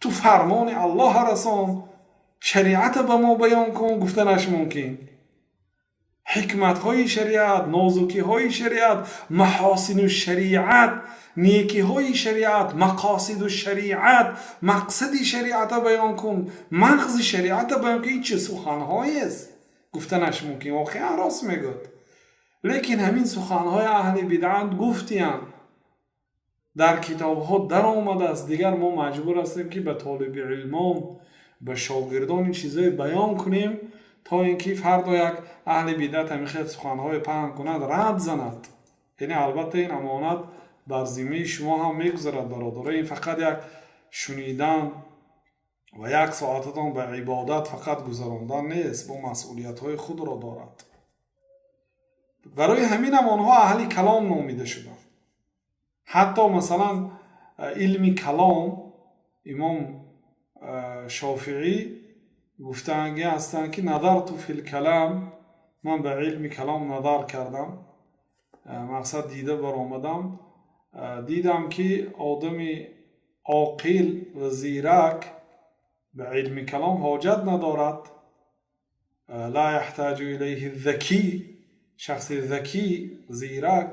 Ту фармони Аллоҳа расон, шариата ба мо баён кун, гуфтанаш мумкин. Ҳикматҳои шариат, нозукиҳои шариат, маҳосину шариат, некиҳои шариат, мақосиду шариат, мақсади шариата баён кун, мағзи шариата баён кун. Ин чӣ суханҳоест, гуфтанаш мумкин. Воқеан рост мегӯяд, лекин ҳамин суханҳои аҳли бидъат гуфтиянд, дар китобҳо даромадааст. Дигар мо маҷбур ҳастем, ки ба толиби илмон, ба шогирдон ин чизое баён кунем, то ин ки фардо як аҳли бидъат ҳамин хел суханҳое паҳн кунад, рад занад. Яъне, албатта, ин амонат бар зиммаи шумо ҳам мегузарад, бародаро. Ин фақат як шунидан ва як соататон ба ибодат фақат гузарондан нест, бо масъулиятҳои худро дорад. Барои ҳаминам онҳо аҳли калом номида шуданд. Ҳатто, масалан, илми калом, имом Шофиӣ гуфтаанги ҳастанд, ки نظرت في الكلام, ман ба илми калом назар кардам, мақсад, дида баромадам, дидам, ки одами оқил ва зирак ба илми калом ҳоҷат надорад. لا يحتاج إليه الذكي, шахси закӣ, зирак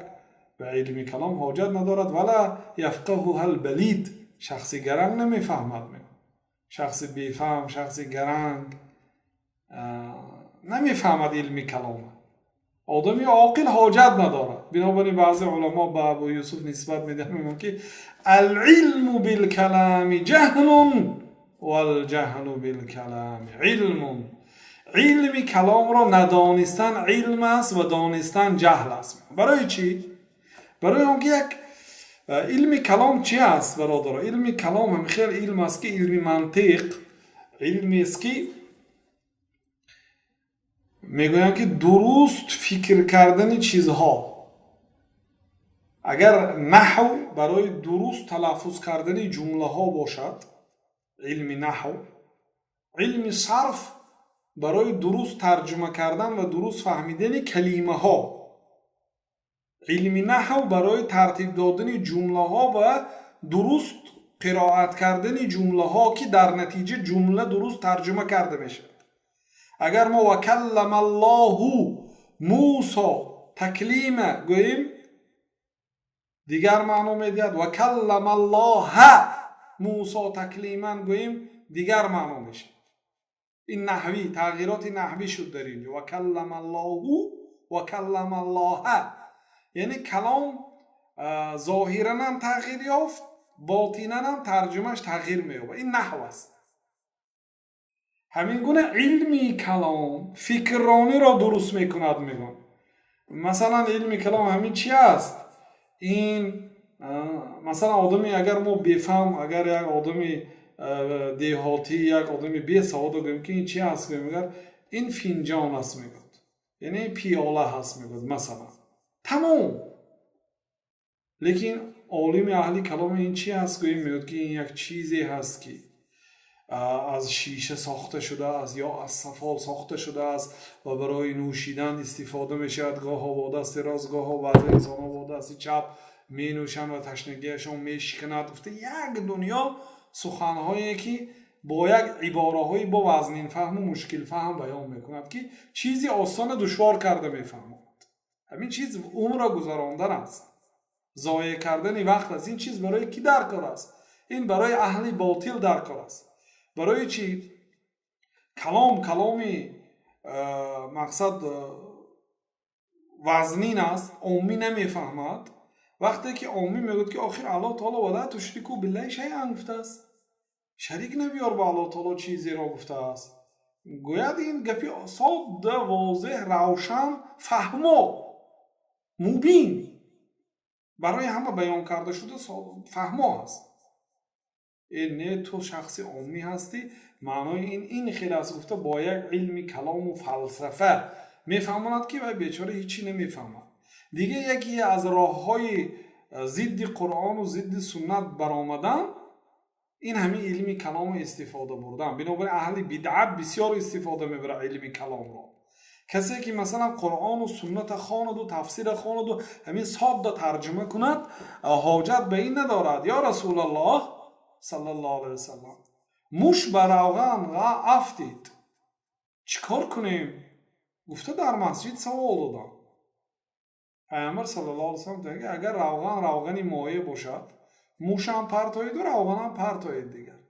ба илми калом ҳоҷат надорад. ولا يفقهها البليد, шахси гаранг намефаҳмад. Шахси бефаҳм, шахси гаранг намефаҳмад илми калома, одами оқил ҳоҷат надорад. Бинобар ин баъзе уламо ба Абу Юсуф нисбат медиҳанд, мегӯянд, ки العلم بالكلام جهل والجهل بالكلام علم. Илми каломро надонистан илм аст ва донистан ҷаҳл аст. Барои чӣ? Барои он ки як илми калом чи аст, бародаро? Илми калом ҳам хел илм аст, ки илми мантиқ илмест, ки мегӯянд, ки дуруст фикр кардани чизҳо. Агар наҳв барои дуруст талаффуз кардани ҷумлаҳо бошад, илми наҳв, илми сарф барои дуруст тарҷума кардан ва дуруст фаҳмидани калимаҳо, илми наҳв барои тартиб додани ҷумлаҳо ва дуруст қироат кардани ҷумлаҳо, ки дар натиҷа ҷумла дуруст тарҷума карда мешавад. Агар мо وكلم الله موسى تكليما гӯем, дигар маъно медиҳад, وكلم الله موسى تكليما гӯем, дигар маъно мешавад. Ин наҳвӣ, тағйироти наҳвӣ шуд дар инҷо. وكلم الله, وكلم الله, яъне калом зоҳиран ҳам тағйир ёфт, ботинан ҳам тарҷумааш тағйир меёбад. Ин наҳв аст. Ҳамин гуна илми калом фикррониро дуруст мекунад, мегӯям. Масалан, илми калом ҳамин чи аст? Ин, масалан, одаме, агар мо бефаҳм, агар як одами деҳотӣ, як одами бесаводо гӯем, ки ин чи аст, гӯем, агар ин финҷон аст мегӯяд, яъне пиёла ҳаст мегӯяд, масалан, тамом. Лекин олими аҳли калом ин чи аст гӯем, мегӯяд, ки ин як чизе ҳаст, ки аз шиша сохта шудааст ё аз сафол сохта шудааст ва барои нӯшидан истифода мешавад. Гоҳо бо дасти рост, гоҳо баъзе инсонҳо бо дасти чап менӯшанд ва ташнагиашон мешиканад, гуфта, як дунё суханҳое, ки бо як ибораҳои бо вазнинфаҳму мушкилфаҳм баён мекунад, ки чизи осона душвор карда мефаҳмонад. Ҳамин чиз умрро гузарондан аст, зоеъ кардани вақт аст. Ин чиз барои кӣ дар кор аст? Ин барои аҳли ботил дар кор аст. Барои чӣ? Калом каломи, мақсад, вазнин аст, оммӣ намефаҳмад. Вақте ки оммӣ мегӯяд, ки охир Аллоҳ таоло ولا تشركوا بالله شيئا гуфтааст, шарик набиёр ба Аллоҳ таоло чизеро гуфтааст, гӯяд, ин гапи содда, возеҳ, равшан, фаҳмо, мубин, барои ҳама баён карда шуда, фаҳмо аст. Э, не, ту шахси оммӣ ҳастӣ, маънои ин хел аст, гуфта, бо як илми калому фалсафа мефаҳмонад, ки вай бечора ҳечӣ намефаҳмад. Дигар яке аз роҳҳои зидди Қуръону зидди суннат баромадан ин ҳамин илми калому истифода бурдан. Бинобар ин аҳли бидъат бисёр истифода мебарад илми каломро. Касе ки масалан Қуръону сунната хонаду, тафсира хонаду, ҳамин содда тарҷума кунад, ҳоҷат ба ин надорад. Ё Расулаллоҳ саллаллоҳу алайҳи васаллам, муш ба равған афтид, чӣ кор кунем? Гуфта, дар масҷид савол додам. Пайғамбар саллаллоҳу алайҳи васаллам гуфтанд, ки агар равған равғани моеъ бошад, мушам партоеду, равғанам партоед. Дигар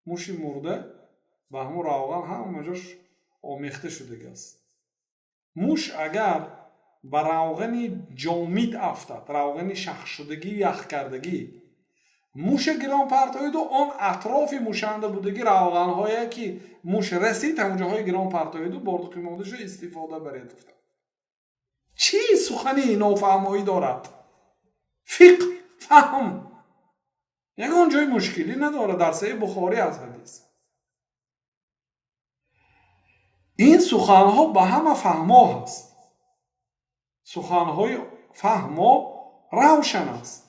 муши мурда ба ҳамун равған ҳама ҷош омехта шудагиаст. Муш агар ба равғани ҷомид афтад, равғани шахшудагӣ, яхкардагӣ, муша гирон партоеду, он атрофи мушанда будагӣ равғанҳое ки муш расид, ҳамонҷоҳои гирон партоеду, боқимондаашро истифода баред, гуфтанд. Чӣ сухани нофаҳмоӣ дорад? Фиқҳ, фаҳм, ягон ҷои мушкилӣ надорад. Дар Саҳеҳи Бухорӣ аст ҳадис. Ин суханҳо ба ҳама фаҳмо ҳаст, суханҳои фаҳмо равшан аст.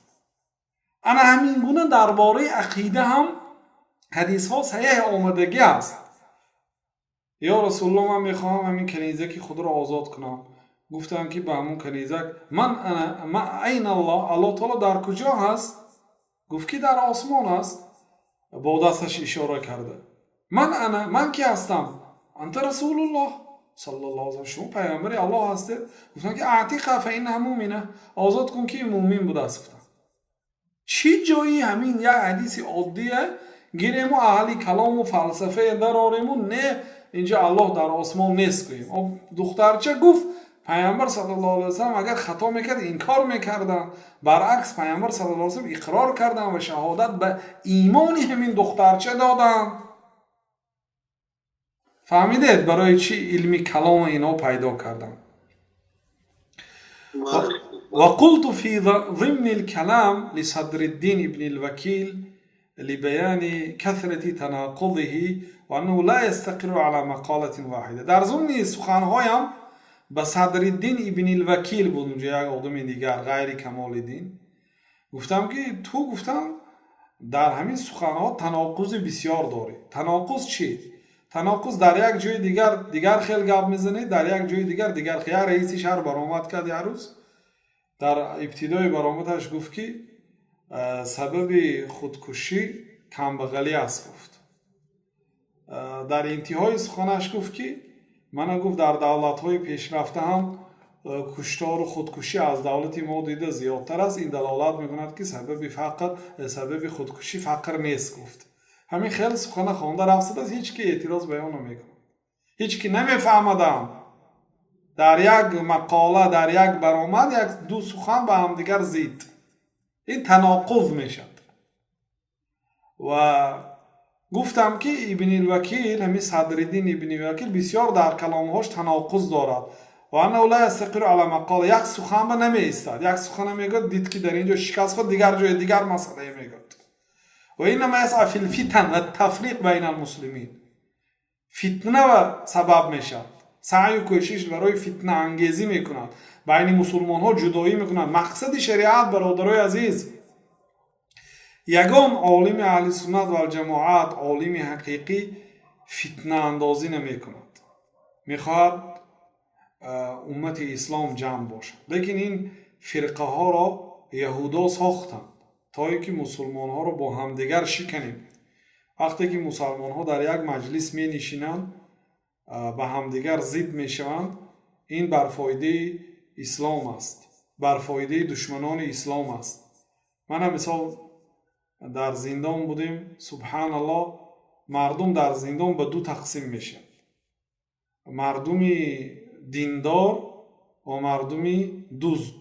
Ана ҳамин гуна дар бораи ақида ҳам ҳадисҳо саҳеҳ омадагӣ аст. Ё Расулуллоҳ, ман мехоҳам ҳамин канизаки худро озод кунам. Гуфтанд, ки ба ҳамун канизак: ман ана, айна Аллоҳ, Аллоҳ таоло дар куҷо ҳаст? Гуфт, ки дар осмон аст, бо дасташ ишора карда. Ман ана, ман ки ҳастам? Анта Расулуллоҳ саллаллоҳу алайҳи васаллам, шумо пайғамбари Аллоҳ ҳастед. Гуфтанд, ки аътиқа фа иннаҳа муъмина, озод кун, ки муъмин будааст, гуфтанд. Чӣ ҷои ҳамин як ҳадиси оддия гирему, аҳли калому фалсафае дарорему, не, инҷа Аллоҳ дар осмон нест гӯем? Духтарча гуфт, пайғамбар саллаллоҳу алайҳи васаллам агар хато мекард, инкор мекарданд. Баръакс, пайғамбар саллаллоҳу алайҳи васаллам иқрор карданд ва шаҳодат ба имони ҳамин духтарча доданд. Фаҳмидед, барои чӣ илми калома ино пайдо карданд? وقلت في ضمن الكلام لصدر الدين ابن الوكيل لبيان كثرة تناقضه وأنه لا يستقر على مقالة واحدة. Дар зумни суханҳоям ба Садриддин ибни Вакил буд, унҷа як одами дигар ғайри Камолиддин, гуфтам, ки ту, гуфтам, дар ҳамин суханҳо таноқузи бисёр дорӣ. Таноқуз чӣ? Таноқуз: дар як ҷои дигар дигар хел гап мезанӣ, дар як ҷои дигар дигар. Як раиси шаҳр баромад кард як рӯз, дар ибтидои баромадаш гуфт, ки сабаби худкушӣ камбағалӣ аст, гуфт. Дар интиҳои суханаш гуфт, ки мана, гуфт, дар давлатҳои пешрафта ҳам куштору худкушӣ аз давлати мо дида зиёдтар аст. Ин далолат мекунад, ки сабаби фақр, сабаби худкушӣ фақр нест, гуфт. Ҳамин хел сухана хонда рафтадааст, ҳеҷ ки эътироз баён намекунад, ҳеҷ ки намефаҳмадам. Дар як мақола, дар як баромад як ду сухан ба ҳамдигар зид, ин таноқуз мешавад. Ва гуфтам, ки Ибни Вакил, ҳамин Садриддин Ибни Вакил бисёр дар каломҳош таноқуз дорад. Ва аннаҳу ла ястақиру ала мақола, як сухан ба намеистад. Як сухана мегӯяд, дид, ки дар ин ҷо шикаст хӯрд, дигар ҷои дигар масъалае мегӯяд. Ва иннама ясъа фил фитан ва тафриқ байна алмуслимин, фитна ва сабаб мешавад, саъю кӯшиш барои фитнаангезӣ мекунад, байни мусулмонҳо ҷудоӣ мекунад. Мақсади шариат, бародарои азиз, ягон олими аҳли суннат валҷамоат, олими ҳақиқӣ фитнаандозӣ намекунад, мехоҳад уммати ислом ҷамъ бошад. Лекин ин фирқаҳоро яҳудо сохтанд, то ин ки мусулмонҳоро бо ҳамдигар шиканем. Вақте ки мусалмонҳо дар як маҷлис менишинанд, ба ҳамдигар зид мешаванд, ин бар фоидаи ислом аст, бар фоидаи душманони ислом аст. Мана мисол, дар зиндон будем, субҳаналлоҳ, мардум дар зиндон ба ду тақсим мешавад: мардуми диндор ва мардуми дузд.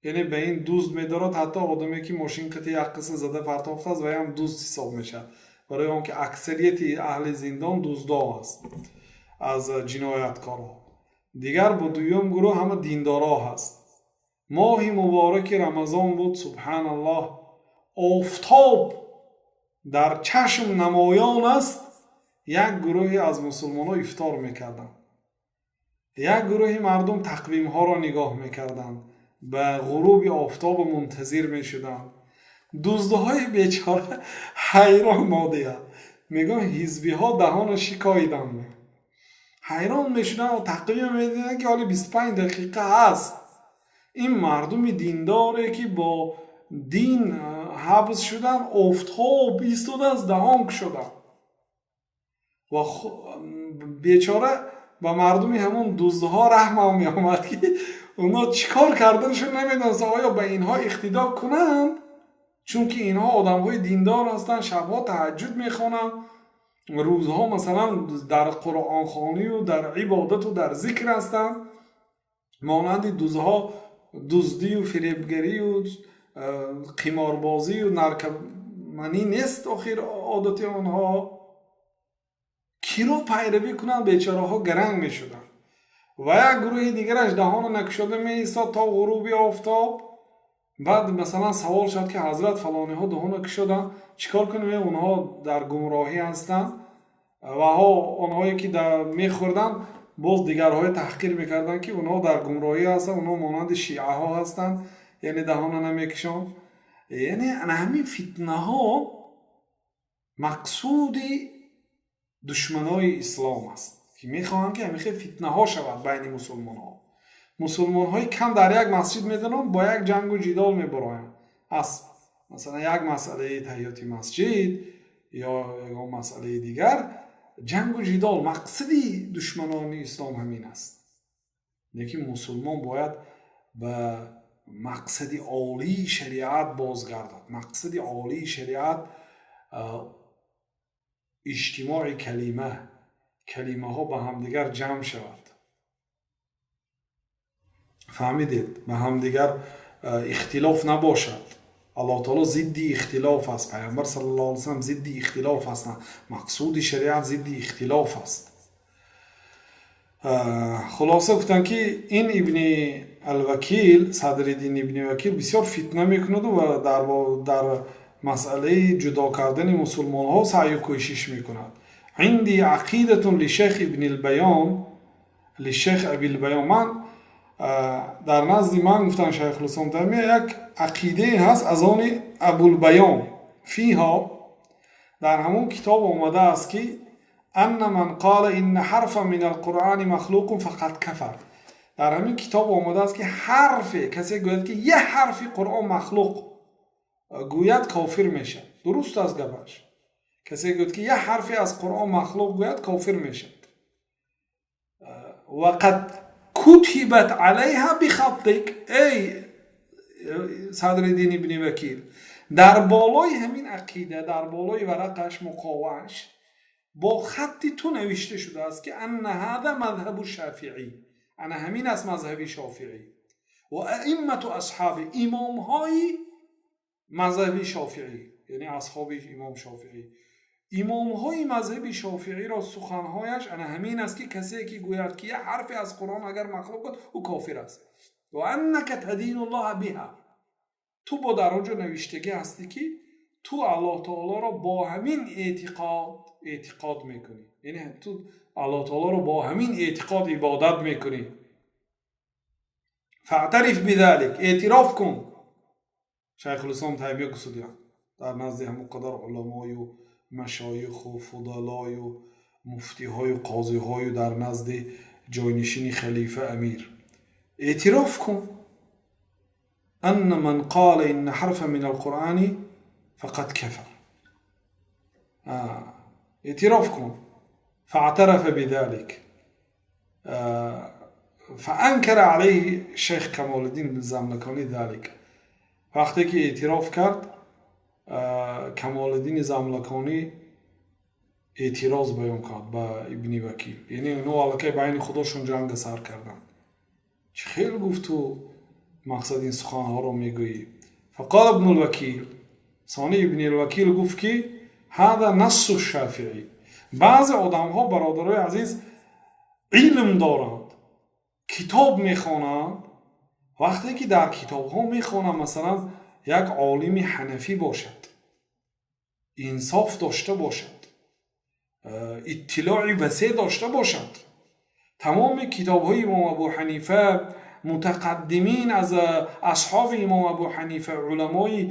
Яъне ба ин дузд медорад, ҳатто одаме ки мошин қити як қисм зада партофтааст, ваям дузд ҳисоб мешавад, барои он ки аксарияти аҳли зиндон дуздо аст, аз ҷинояткорҳо. Дигар бо дуюм гурӯҳ ҳама диндоро ҳаст. Моҳи мубораки Рамазон буд, субҳаналлоҳ, офтоб дар чашм намоён аст. Як гурӯҳе аз мусулмонҳо ифтор мекарданд, як гурӯҳи мардум тақвимҳоро нигоҳ мекарданд. Ба ғуруби офтоб мунтазир мешуданд. Дуздҳои бечора ҳайрон модия. Мегӯям, ҳизбиҳо даҳона шикоиданд. Ҳайрон мешуданд ва тақвим медиданд, ки ҳоли 25 дақиқа ҳаст. Ин мардуми диндоре, ки бо дин ҳабс шуданд, офтоб истодааст, даҳон кушоданд. Ва бечора ба мардуми ҳамон дуздҳо раҳмам меомад, ки онҳо чӣ кор карданашон намедонистанд. Оё ба инҳо иқтидо кунанд? Чунки инҳо одамҳои диндор ҳастанд, шабҳо таҳаҷҷуд мехонанд, рӯзҳо масалан дар қуръонхонию дар ибодату дар зикр ҳастанд. Монанди дуздҳо дуздию фиребгарию қиморбозию наркоманӣ нест охир одати онҳо. Киро пайравӣ кунанд? Бечораҳо гаранг мешуданд. Ва як гурӯҳи дигараш даҳона накушода меистод то ғуруби офтоб. Баъд масалан савол шуд, ки ҳазрат, фалониҳо даҳона кушоданд, чӣ кор кунем? Онҳо дар гумроҳӣ ҳастанд. Ва онҳое ки мехӯрданд, боз дигарҳое таҳқир мекарданд, ки онҳо дар гумроҳӣ ҳастанд, онҳо монанди шиаҳо ҳастанд, яъне даҳона намекушанд. Яъне ана ҳамин фитнаҳо мақсуди душманои ислом аст, ки мехоҳанд, ки ҳамин хел фитнаҳо шавад байни мусулмонҳо. Мусулмонҳои кам дар як масҷид медонанд, бо як ҷангу ҷидол мебароянд аз масалан як масъалаи таҳияти масҷид ё ягон масъалаи дигар ҷангу ҷидол. Мақсади душманони ислом ҳамин аст. Лекин мусулмон бояд ба мақсади олии шариат бозгардад. Мақсади олии шариат иҷтимои калима, калимаҳо ба ҳамдигар ҷамъ шавад, фаҳмидед, ба ҳамдигар ихтилоф набошад. Аллоҳ таоло зидди ихтилоф аст, Пайғамбар саллаллоҳу алайҳи васаллам зидди ихтилоф ҳастанд, мақсуди шариат зидди ихтилоф аст. Хулоса, гуфтанд, ки ин Ибни Алвакил, Садриддин Ибни Вакил, бисёр фитна мекунаду ва дар масъалаи ҷудо кардани мусулмонҳо саъю кӯшиш мекунад. عندي عقيدة لشيخ ابن البيان، لشيخ أبي البيان. Ман дар назди ман, гуфтанд Шайхулислом Таймия, як ақидае ҳаст аз они Абулбаён. فيها, дар ҳамон китоб омадааст, ки أن من قال إن حرفا من القرآن مخلوق فقد كفر. Дар ҳамин китоб омадааст, ки ҳарфе касе гӯяд, ки як ҳарфи Қуръон махлуқ гӯяд, кофир мешавад. Дуруст аст гапаш. Касе гӯяд, ки як ҳарфе аз Қуръон махлуқ гӯяд, кофир мешавад. وقد كتبت عليها بخطك эй Садриддин ибни Вакил. Дар болои ҳамин ақида, дар болои варақаш, муқовааш бо хатти ту навишта шудааст, ки أن هذا مذهب الشافعي, ана ҳамин аст мазҳаби Шофиӣ وأئمة أصحابه, имомҳои мазҳаби Шофиӣ, яъне асҳоби имом Шофиӣ, имомҳои мазҳаби Шофииро суханҳояш ана ҳамин аст, ки касе ки гӯяд, ки як ҳарфе аз Қуръон агар махлуқ буд, ӯ кофир аст. وأنك تدين الله بها. Ту бо дар он ҷо навиштагӣ ҳастӣ, ки ту Аллоҳ таолоро бо ҳамин эътиқод мекунӣ, яъне ту Аллоҳ таолоро бо ҳамин эътиқод ибодат мекунӣ. فاعترف بذلك, эътироф кун. Шайхулислом Таймия гусудиянд дар назди ҳамон қадар уламою машоиху фудалою муфтиҳою қозиҳою дар назди ҷойнишини халифа амир: эътироф кун, أن من قال إن حرفا من القرآن فقد كفر, эътироф кун. فاعترف بذلك. فأنكر عليه شيخ كمال الدين الزملكاني ذلك. Вақте ки эътироф кард, Камолиддини Замлаконӣ эътироз баён кард ба Ибни Вакил. Яъне инҳо аллакай байни худошон ҷанга сар карданд. Чӣ хел гуфту мақсад ин суханҳоро мегӯӣ? فقال ابن الوكيل, сони Ибни Вакил гуфт, ки هذا نص الشافعي. Баъзе одамҳо, бародарои азиз, илм доранд, китоб мехонанд. Вақте ки дар китобҳо мехонанд, масалан, як олими ҳанафӣ бошад, инсоф дошта бошад, иттилои васеъ дошта бошад, тамоми китобҳои имом Абу Ҳанифа, мутақаддимин аз асҳоби имом Абу Ҳанифа, уламои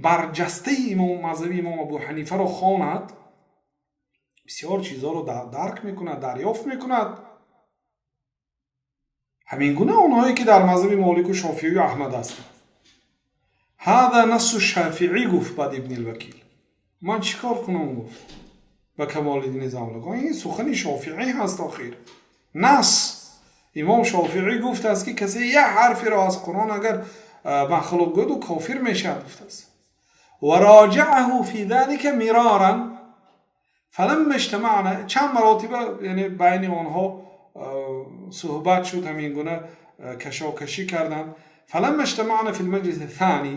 барҷастаи имом мазҳаби имом Абу Ҳанифаро хонад, бисёр чизҳоро дарк мекунад, дарёфт мекунад. Ҳамин гуна онҳое ки дар мазҳаби Молику, Шофиию Аҳмад ҳастанд. Ҳада насу Шафиӣ, гуфт баъд Ибни Вакил. Ман чӣ кор кунам, гуфт ба Камолиддини Замлакон, ин сухани Шофиӣ ҳаст. Охир нас имом Шофиӣ гуфтааст, ки касе як ҳарферо аз Қуръон агар махлуқ гӯяд, ӯ кофир мешавад, гуфтааст. Ва роҷаъаҳу фи залика мироран фаламма иҷтамаъна. Чанд маротиба, яъне, байни онҳо суҳбат шуд, ҳамин гуна кашокашӣ карданд. Фаламма иҷтамаъна фи лмаҷлиси thani,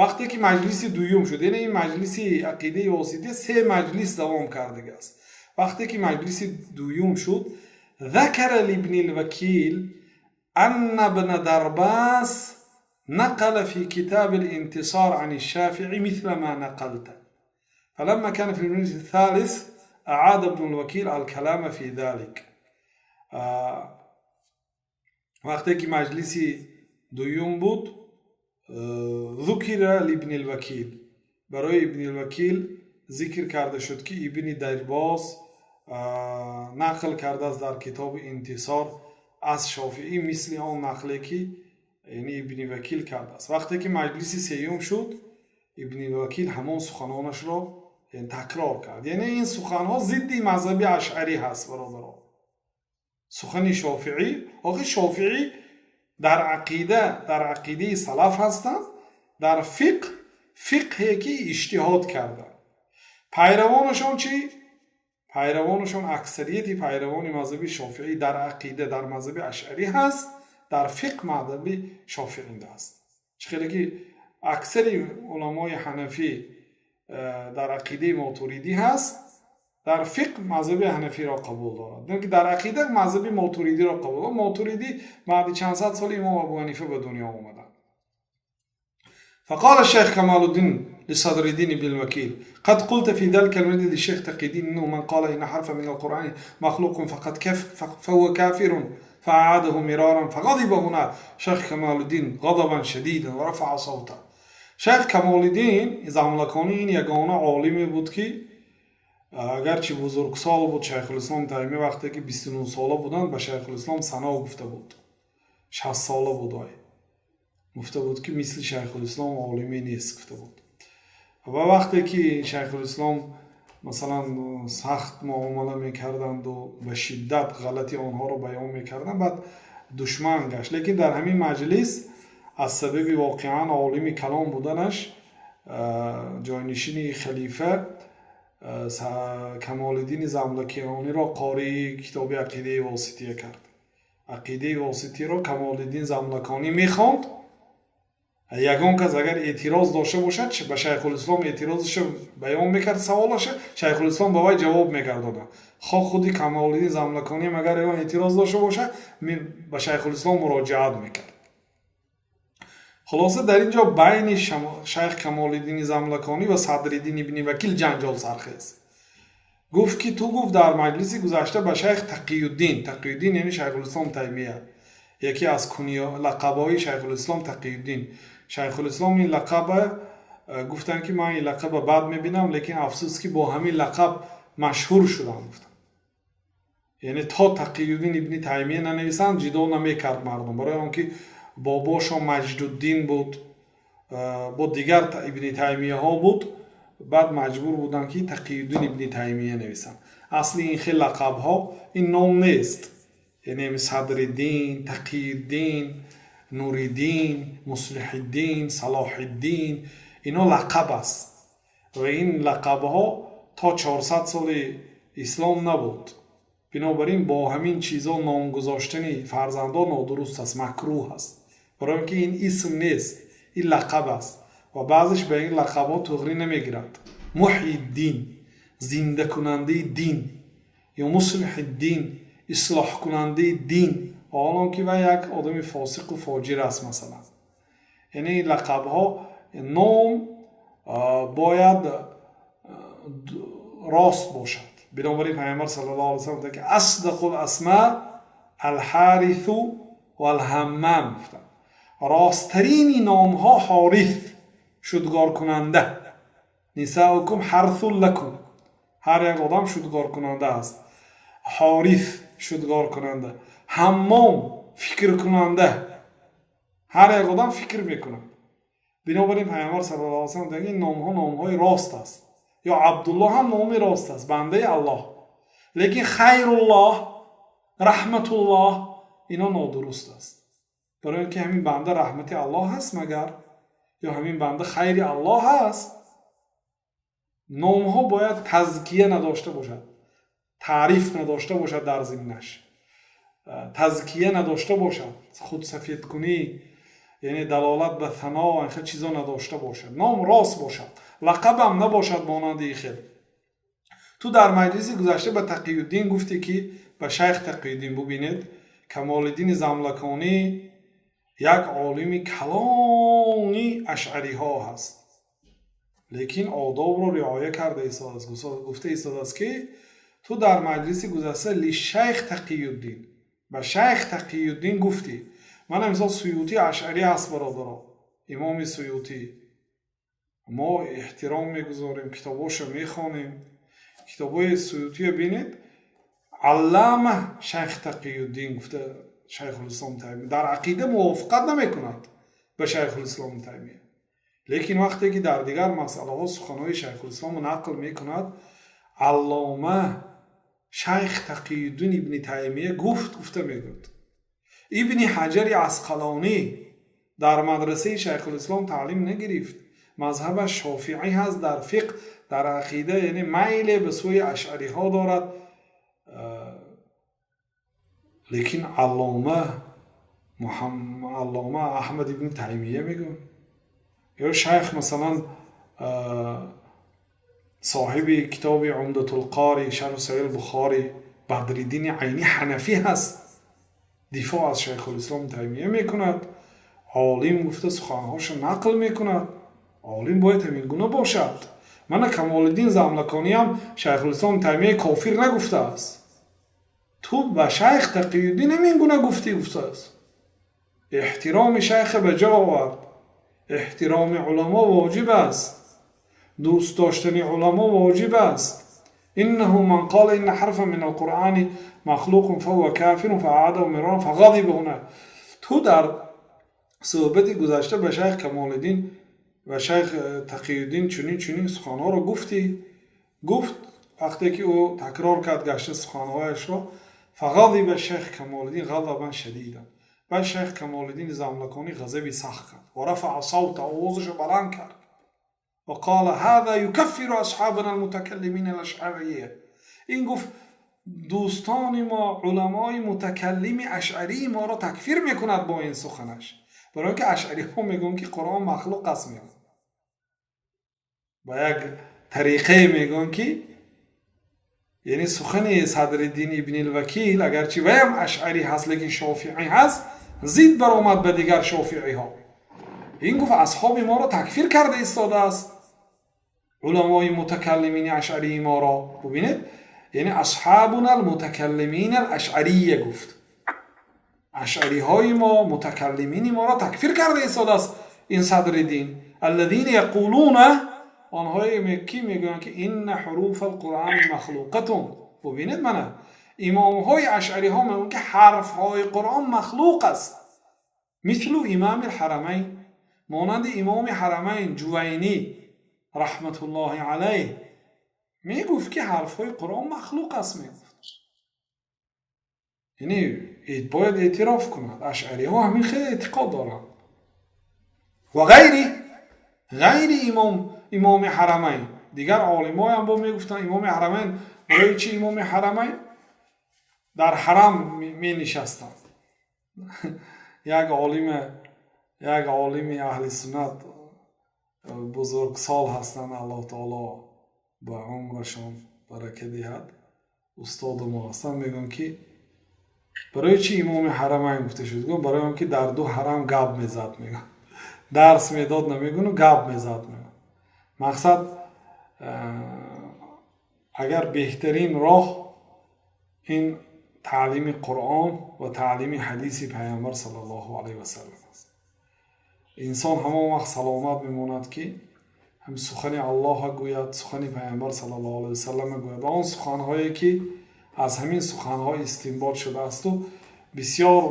вақте ки маҷлиси дуюм шуд, яъне ин маҷлиси ақидаи восития се маҷлис давом кардагааст, вақте ки маҷлиси дуюм шуд, ذكر لابن الوكيل أن ابن درباس نقل في كتاب الانتصار عن الشافعي مثل ما نقلت. فلما كان في المجلس الثالث أعاد ابن الوكيل الكلام في ذلك. وقتی که مجلسی دوم بود، ذکر لابن الوکیل، برای ابن الوکیل ذکر کرده شد که ابن درباس نقل کرده است در کتاب انتصار از شافعی مثل آن نقله که یعنی ابن وکیل کرده است. وقتی که مجلس سیوم شد، ابن وکیل همان سخنانش را تکرار کرد. یعنی این سخنها ضد مذهبی اشعری هست، برادران. سخن شافعی، آخه شافعی در عقیده، در عقیده سلف هستند، در فقه، فقهی که اجتهاد کرده. پیروانشان چی؟ پیروانشان، اکثریت پیروان مذهبی شافعی در عقیده در مذهب اشعری هست، در فقه مذهبی شافعی است. چه که اکثر علمای حنفی در عقیده ماتوریدی هست، در فقه مذهب حنفی را قبول دارد. که در عقیده مذهب ماتوریدی را قبول دارد. ماتوریدی بعد چند صد سال امام ابو حنیفه به دنیا آمدند. فقال الشيخ كمال الدين لصدر الدين بن الوكيل: قد قلت في ذلك المجلس للشيخ تقي الدين انه من قال ان حرف من القران مخلوق فقد كف فهو كافر. فأعاده مرارا، فغضب هنا شيخ كمال الدين غضبا شديدا ورفع صوته. شیخ کمال الدین زملکانی این یگانه عالمی بود که агарчи бузургсол буд, Шайхулислом Таймия вақте ки 29 сола буданд, ба Шайхулислом сано гуфта буд. 60 сола буд вай, гуфта буд, ки мисли Шайхулислом олиме нест, гуфта буд. Ва вақте ки Шайхулислом, масалан, сахт муомала мекарданду ба шиддат ғалати онҳоро баён мекарданд, баъд душман гашт. Лекин дар ҳамин маҷлис аз сабаби воқеан олими калон буданаш, ҷойнишини халифа Камолиддини Замлакиониро қории китоби ақидаи восития кард. Ақидаи воситиро Камолиддин Замлаконӣ мехонд. Ягон кас агар эътироз дошта бошад, ба Шайхулислом эътирозашо баён мекард, саволаша, Шайхулислом ба вай ҷавоб мегардонад. Хо худи Камолиддин Замлакониам агар ягон эътироз дошта бошад, ба Шайхулислом муроҷиат мекард. Хулоса, дар ин ҷо байни шайх Камолиддини Замлаконӣ ва Садриддин ибни Вакил ҷанҷол сархест. Гуфт, ки ту, гуфт, дар маҷлиси гузашта ба шайх Тақиюддин, Тақиюддин яъне Шайхулислом Таймия, яке аз лақабҳои Шайхулислом Тақиюддин. Шайхулислом ин лақаба гуфтанд, ки ман ин лақаба бад мебинам, лекин афсӯс, ки бо ҳамин лақаб машҳур шудам, гуфтам. Яъне то Тақиюддин ибни Таймия нанависанд, ҷидо намекард мардум, барои он ки бобошон Маҷдуддин буд, бо дигар ибни Таймияҳо буд. Баъд маҷбур буданд, ки Тақиюддин ибни Таймия нависанд. Асли ин хел лақабҳо ин ном нест. Яъне Садриддин, Тақиюддин, Нуриддин, Муслиҳиддин, Салоҳиддин, ино лақаб аст ва ин лақабҳо то 400 соли ислом набуд. Бинобар ин бо ҳамин чизҳо номгузоштани фарзандон нодуруст аст, макрӯҳ аст, барои он ки ин исм нест, ин лақаб аст ва баъзеш ба ин лақабҳо туғрӣ намегирад. Муҳйиддин, зиндакунандаи дин, ё Муслиҳиддин, ислоҳкунандаи дин, ҳолон ки вай як одами фосиқу фоҷир аст, масалан. Яъне ин лақабҳо, ном бояд рост бошад. Бинобар ин Пайғамбар саллаллоҳу алайҳи васаллам гуфтанд, ки асдақул асма Алҳарису. Валҳаммам гуфтанд. Росттарини номҳо Ҳорис, шудгоркунанда. Нисаукум ҳарсун лакум, ҳар як одам шудгоркунанда аст. Ҳорис шудгоркунанда, Ҳаммом фикркунанда, ҳар як одам фикр мекунад. Бинобар ин Пайғамбар саллаллоҳу алайҳи васаллам мегӯяд, ин номҳо номҳои рост аст. Ё Абдуллоҳ ҳам номи рост аст, бандаи Аллоҳ. Лекин Хайруллоҳ, Раҳматуллоҳ, ино нодуруст аст. Барои ин ки ҳамин банда раҳмати Аллоҳ ҳаст магар? Ё ҳамин банда хайри Аллоҳ ҳаст? Номҳо бояд тазкия надошта бошад, таъриф надошта бошад, дар зимнаш тазкия надошта бошад, худсафедкунӣ, яъне далолат ба сано, ин хел чизо надошта бошад. Ном рост бошад, лақабам набошад монанди ин хел. Ту дар маҷлиси гузашта ба Тақиюддин гуфтӣ, ки ба шайх Тақиюддин, бубинед, Камолиддини Замлаконӣ як олими калони ашъариҳо ҳаст, лекин одобро риоя карда истодааст, гуфта истодааст, ки ту дар маҷлиси гузашта лишайх Тақиюддин, ба шайх Тақиюддин гуфтӣ. Мана мисол, Суютӣ ашъарӣ ҳаст, бародаро. Имоми Суютӣ мо эҳтиром мегузорем, китобошо мехонем. Китобҳои Суютиро бинед, аллама шайх Тақиюддин гуфта Шайхулислом Таймия дар ақида мувофиқат намекунад ба Шайхулислом Таймия, лекин вақте ки дар дигар масъалаҳо суханҳои Шайхулисломро нақл мекунад, аллома шайх Тақиюддин ибни Таймия гуфт гуфта мегӯяд. Ибни Ҳаҷари Асқалонӣ дар мадрасаи Шайхулислом таълим нагирифт, мазҳабаш шофиӣ ҳаст дар фиқҳ, дар ақида, яъне майле ба сӯи ашъариҳо дорад, лекин аллома Аҳмад ибни Таймия мегӯяд. Ё шайх, масалан, соҳиби китоби Умдатулқори, шарҳу Саҳиҳ Бухорӣ, Бадриддини Айнӣ ҳанафӣ ҳаст, дифоъ аз Шайхулислом Таймия мекунад, олим гуфта суханҳошо нақл мекунад. Олим бояд ҳамин гуна бошад. Мана Камолиддин Замлакониам Шайхулислом Таймия кофир нагуфтааст. Ту ба шайх Тақиюддин ҳамин гуна гуфтӣ гуфтааст. Эҳтироми шайха ба ҷо овард. Эҳтироми уламо воҷиб аст, дӯст доштани уламо воҷиб аст. إنه من قال إن حرفا من القرآن مخلوق فهو كافر فأعاده مرارا فغضب هنا. Ту дар суҳбати гузашта ба шайх Камолиддин ва шайх Тақиюддин чунин чунин суханҳоро гуфтӣ, гуфт. Вақте ки ӯ такрор кард гашта суханҳояшро, فغضب الشيخ Камолиддин غضبا شديدا, баъд шайх Камолиддини Замлаконӣ ғазаби сахт кард, ورفع صوته, овозашо баланд кард, وقال هذا يكفر أصحابنا المتكلمين الأشعرية, ин гуфт, дӯстони мо, уламои мутакаллими ашъарии моро такфир мекунад бо ин суханаш. Барои ки ашъариҳо мегӯянд, ки Қуръон махлуқ аст, мегӯянд, ба як тариқае мегӯянд, ки яъне сухани Садриддин ибнилвакил, агарчи ваям ашъарӣ ҳаст, лекин шофиӣ ҳаст, зид баромад ба дигар шофииҳо. Ин гуфт, асҳоби моро такфир карда истодааст, уламои мутакаллимини ашъарии моро. Бубинед, яъне أصحابنا المتكلمين الأشعرية гуфт, ашъариҳои мо, мутакаллимини моро такфир карда истодааст ин Садриддин. الذين يقولون, онҳое ки мегӯянд, ки إن حروف القرآن مخلوقة. Бубинед, мана имомҳои ашъариҳо мегӯянд, ки ҳарфҳои Қуръон махлуқ аст, مثل إمام الحرمين, монанди имоми ҳарамайн Ҷувайнӣ رحمة الله عليه мегуфт, ки ҳарфҳои Қуръон махлуқ аст, мегуфт. Яъне бояд эътироф кунад, ашъариҳо ҳамин хеле эътиқод доранд. Ва ғайри имоми ҳарамайн, дигар олимоям бо мегуфтанд. Имоми ҳарамайн барои чи имоми ҳарамайн? Дар ҳарам менишастанд. Як олими аҳли суннат, бузургсол ҳастанд, Аллоҳ таоло ба умрашон барака диҳад, устоду мо ҳастанд, мегӯянд, ки барои чи имоми ҳарамайн гуфта шуд? Гуфт, барои он ки дар ду ҳарам гап мезад, мегӯяд, дарс медод намегӯну, гап мезад, мегӯяд. Мақсад, агар беҳтарин роҳ ин Таълими Қуръон ва таълими ҳадиси Паёмбар саллаллоҳу алайҳи васаллам аст. Инсон ҳамон вақт саломат мемонад, ки ҳам сухани Аллоҳа гӯяд, сухани Паёмбар саллаллоҳу алайҳи васаллама гӯяд ва он суханҳое, ки аз ҳамин суханҳо истинбот шудаасту бисёр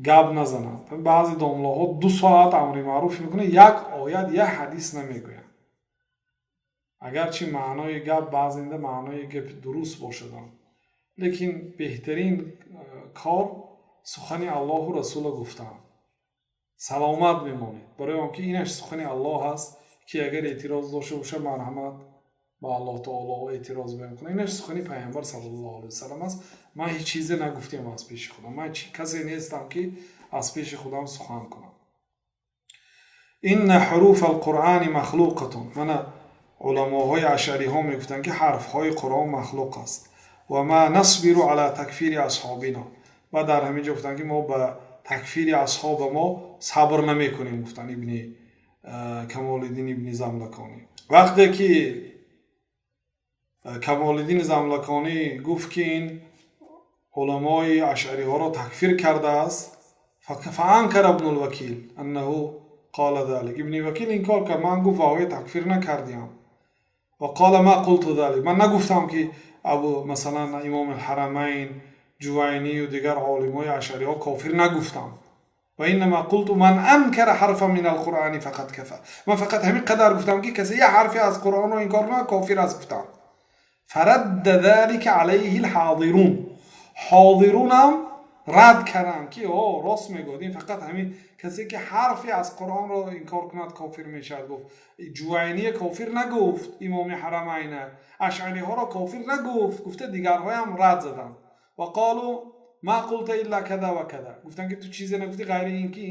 гап назанад. Баъзе домлаҳо 2 соат амри маъруф мекунад, як оят, як ҳадис намегӯянд, агарчи маънои гап баъзенда маънои гапи дуруст бошадам, лекин беҳтарин кор сухани Аллоҳу Расула гуфтан. Саломат мемонед, барои он ки инаш сухани Аллоҳ аст, ки агар эътироз дошта бошад, марҳамат, ба Аллоҳ таоло эътироз баён кунад. Инаш сухани Пайғамбар саллаллоҳу алайҳи васаллам аст. Ман ҳеҷ чизе нагуфтем аз пеши худам, ман касе нестам, ки аз пеши худам сухан кунам. إن حروف القرآن مخلوقة. Мана, уламоҳои ашъариҳо мегуфтанд, ки ҳарфҳои Қуръон махлуқ аст. وما نصبر على تكفير أصحابنا. Ва дар ҳамин ҷо гуфтанд, ки мо ба такфири асҳоба мо сабр намекунем, гуфтанд ибни Камолиддин ибни Замлаконӣ. Вақте ки Камолиддини Замлаконӣ гуфт, ки ин уламои ашъариҳоро такфир кардааст, فأنكر ابن الوكيل أنه قال ذلك. Ибни Вакил инкор кард: ман, гуфт, ваҳои такфир накардиам. وقال ما قلت ذلك. Ман нагуфтам, ки абу, масалан, Имоми Ҳарамайн, Ҷувайнию дигар олимои ашъариҳо кофир нагуфтам. وإنما قلت من أنكر حرفا من القرآن فقد كفر. Ман фақат ҳамин қадар гуфтам, ки касе як ҳарфе аз Қуръонро инкор кунад, кофир аст, гуфтам. فرد ذلك عليه الحاضرون. Ҳозирунам рад карданд, ки о, рост мегӯяд ин, фақат ҳамин касе ки ҳарфе аз Қуръонро инкор кунад, кофир мешавад, гуфт. Ҷувайния кофир нагуфт, Имоми Ҳарамайна, ашъариҳоро кофир нагуфт, гуфта, дигарҳоям рад заданд. وقالوا ما قلت إلا كذا وكذا. Гуфтанд, ки ту чизе нагуфтӣ, ғайри ин ки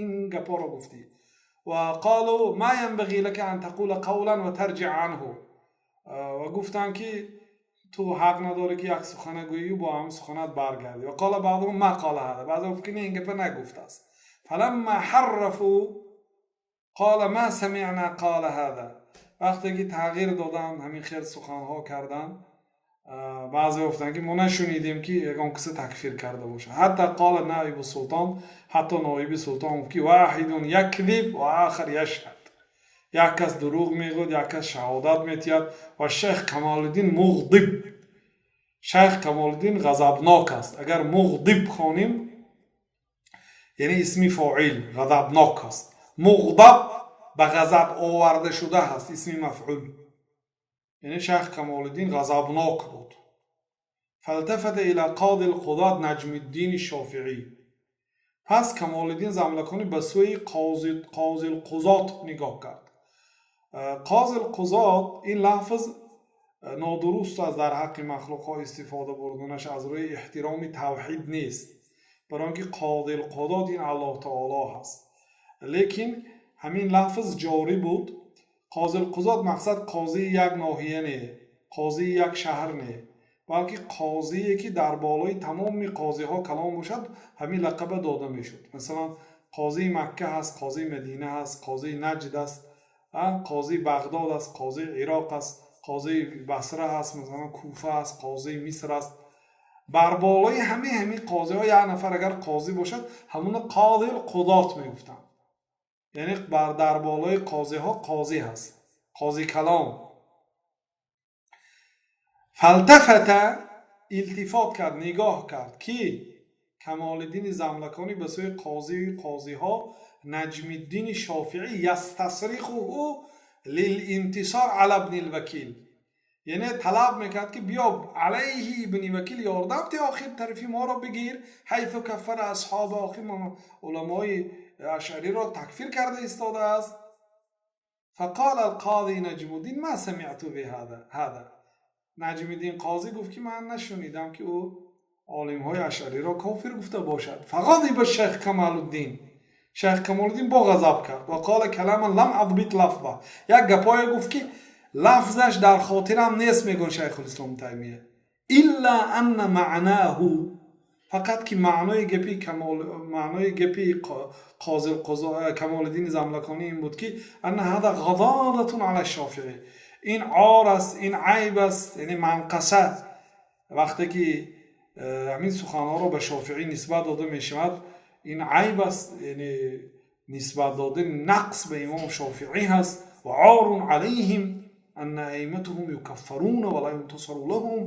ин гапҳоро гуфтӣ. وقالوا ما ينبغي لك أن تقول قولا وترجع عنه. Ва гуфтанд, ки ту ҳақ надорӣ, ки як сухана гӯӣ, бо ҳамин суханат баргардӣ. وقال بعضهم ما قال هذا. Баъзе гуфт, ки не, ин гапа нагуфтааст. فلما حرفوا قال ما سمعنا قال هذا. Вақте ки тағйир доданд, ҳамин хел суханҳо карданд, баъзе гуфтанд, ки мо нашунидем, ки ягон киса такфир карда бошад. حتى قال نائب السلطان. Ҳатто ноиби султон гуфт, ки واحد يكذب وآخر يشهد. Як кас дурӯғ мегӯяд, як кас шаҳодат метиҳад. والشيخ كمال الدين مغضب. Шайх Камолиддин ғазабнок аст. Агар муғдиб хонем, яъне исми фоил ғазабнок аст, муғдаб ба ғазаб оварда шуда ҳаст, исми мафъул, яъне шайх Камолиддин ғазабнок буд. فالتفت إلى قاضي القضاة نجم الدين الشافعي. Пас Камолиддин Замлаконӣ ба сӯи қозилқузот нигоҳ кард. Қозилқузот, ин лафз нодуруст аст, дар ҳаққи махлуқҳо истифода бурданаш аз рӯи эҳтироми тавҳид нест, барои он ки қодилқудот ин Аллоҳ таоло ҳаст, лекин ҳамин лафз ҷорӣ буд. Қозилқузот мақсад қозии як ноҳия не, қозии як шаҳр не, балки қозие, ки дар болои тамоми қозиҳо калон бошад, ҳамин лақаба дода мешуд. Масалан, қозии Макка ҳаст, қозии Мадина ҳаст, қозии Наҷд аст, қозии Бағдод аст, қозии Ироқ аст, қозии Басра ҳаст, масалан, Куфа аст, қозии Миср аст. Бар болои ҳамин қозиҳо як нафар агар қозӣ бошад, ҳамуна қозил қудот мегуфтанд, яъне дар болои қозиҳо қозӣ ҳаст, қози калон. فالتفت, илтифот кард, нигоҳ кард, ки Камолиддини Замлаконӣ ба сӯи қозии қозиҳо Наҷмиддини Шофиӣ يستصرخه للانتصار على ابن الوكيل, яъне талаб мекард, ки биё, алайҳи Ибни Вакил ёрдам те, охир тарафи моро бигир. حيث كفر أصحاب. Охир уламои ашъариро такфир карда истодааст. فقال القاضي نجم الدين ما سمعت بهذا. Наҷмиддин қозӣ гуфт, ки ман нашунидам, ки ӯ олимҳои ашъариро кофир гуфта бошад. فغضب الشيخ كمال الدين. Шайх Камолиддин бо ғазаб кард. وقال كلاما لم أضبط لفظه. Як гапое гуфт, ки лафзаш дар хотирам нест, мегӯяд Шайхулислом Таймия, إلا أن معناه, фақат ки маънои гапи қози Камолиддини Замлаконӣ ин буд, ки أن هذا غضاضة على الشافعي. Ин ор аст, ин айб аст, яъне манқаса. Вақте ки Ҳамин суханҳоро ба Шофиӣ нисбат дода мешавад. Ин айб аст, яъне нисбат додани нақс ба имом Шофиӣ ҳаст. Ва عار عليهم أن أئمتهم يكفرون ولا ينتصر لهم.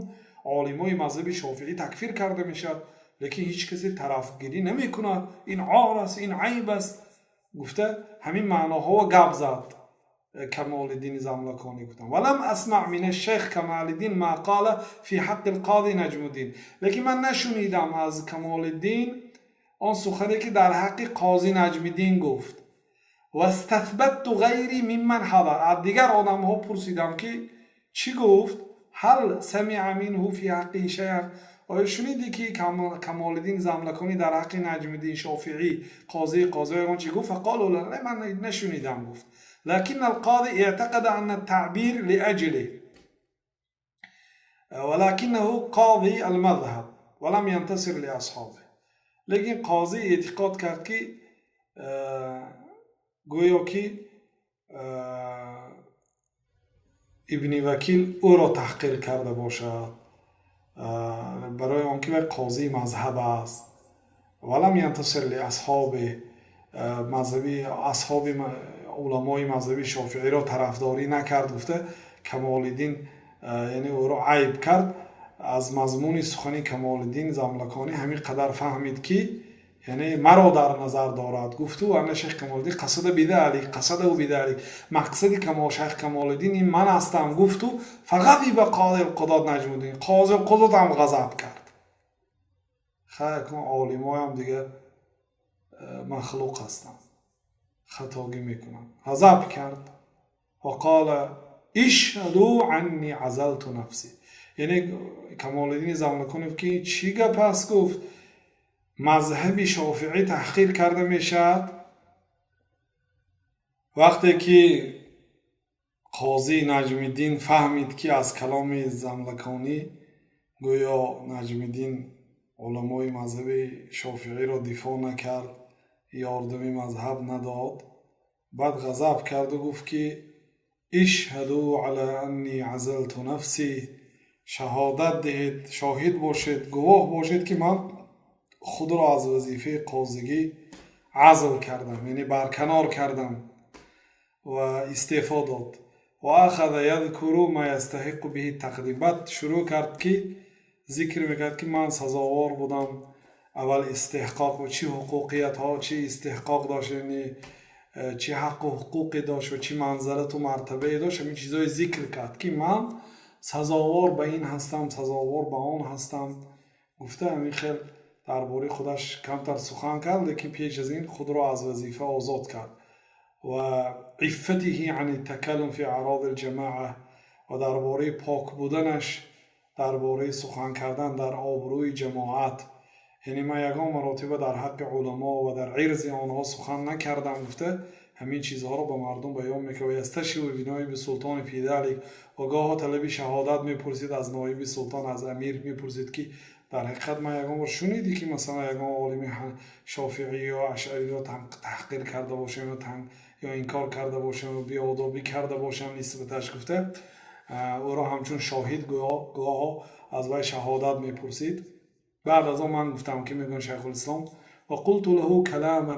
Олимои мазҳаби Шофиӣ такфир карда мешавад, лекин ҳеҷ касе тарафгирӣ намекунад. Ин ор аст, ин айб аст, гуфта, ҳамин маъноҳоро гап зад Камолиддини Замлаконӣ, гуфтам. ولم أسمع من الشيخ كمال الدين ما قال في حق القاضي نجم الدين. Лекин ман нашунидам аз Камолиддин он сухане, ки дар ҳаққи қози Наҷмиддин гуфт. واستثبت غيري ممن حضر. Аз дигар одамҳо пурсидам, ки чӣ гуфт? هل سمع منه في حقه شيئا؟ Оё шунидӣ, ки Камолиддин Замлаконӣ дар ҳаққи Наҷмиддин Шофиӣ, қозии қозиҳо, ягон чӣ гуфт? فقالوا لا. Ман нашунидам, гуфт. لكن القاضي اعتقد أن التعبير لأجله، ولكنه قاضي المذهب ولم ينتصر لأصحابه. Лекин қозӣ эътиқод кард, ки гӯё ки Ибни Вакил ӯро таҳқир карда бошад, барои он ки вай қозии мазҳаб аст. ولم ينتصر لأصحابه. Мазҳаби асҳоби уламои мазҳаби шофииро тарафдорӣ накард, гуфта, Камолиддин яъне ӯро айб кард. Аз мазмуни сухани Камолиддин Замлаконӣ ҳамин қадар фаҳмид, ки яъне маро дар назар дорад, гуфту. أن شيخ كمال الدين قصد بذلك، قصده بذلك. Мақсади шайх Камолиддин ин ман ҳастам, гуфту. فغضب قاضي القضاة نجم الدين. Қози қузот ҳам ғазаб кард. Хайр, олимоям дига махлуқ ҳастанд, хатогӣ мекунанд. Ғазаб кард. وقال اشهدوا أني عزلت نفسي. Яъне Камолиддини Замлаконӣ, ки чӣ гап аст, гуфт, мазҳаби шофиӣ таҳқир карда мешавад. Вақте ки қозӣ Наҷмиддин фаҳмид, ки аз каломи Замлаконӣ гӯё Наҷмиддин уламои мазҳаби шофииро дифоъ накард, ёрдами мазҳаб надод, баъд ғазаб карду гуфт, ки اشهدوا على أني عزلت نفسي. Шаҳодат диҳед, шоҳид бошед, гувоҳ бошед, ки ман худро аз вазифаи қозигӣ азл кардам, яъне барканор кардам, ва истеъфо дод. وأخذ يذكر ما يستحق به التقديم. Баъд шурӯъ кард, ки зикр мекард, ки ман сазовор будам аввал, истиҳқоқ, чӣ ҳуқуқиятҳо, чӣ истиҳқоқ дошт, яъне чӣ ҳаққу ҳуқуқе дошт ва чӣ манзалату мартабае дошт. Ҳамин чизҳое зикр кард, ки ман сазовор ба ин ҳастам, сазовор ба он ҳастам, гуфта, ҳамин хел дар бораи худаш камтар сухан кард. Лекин пеш аз ин худро аз вазифа озод кард. وعفته عن التكلم في أعراض الجماعة. Ва дар бораи пок буданаш дар бораи сухан кардан дар обрӯи ҷамоат, яъне ман ягон маротиба дар ҳаққи уламо ва дар ирзи онҳо сухан накардам, гуфта, ҳамин чизҳоро ба мардум баён мекард. ويستشهد بنائب السلطان في ذلك. Ва гоҳо талаби шаҳодат мепурсид аз ноиби султон, аз амир мепурсид, ки дар ҳақиқат ман ягон бор шунидӣ, ки масалан ягон олими шофиӣ ё ашъариро таҳқир карда бошам ё инкор карда бошам ё беодобӣ карда бошам нисбаташ, гуфта, ӯро ҳамчун шоҳид гоҳо аз вай шаҳодат мепурсид. Баъд аз он ман гуфтам, ки мегӯянд шайхулислом: وقلت له كلاما.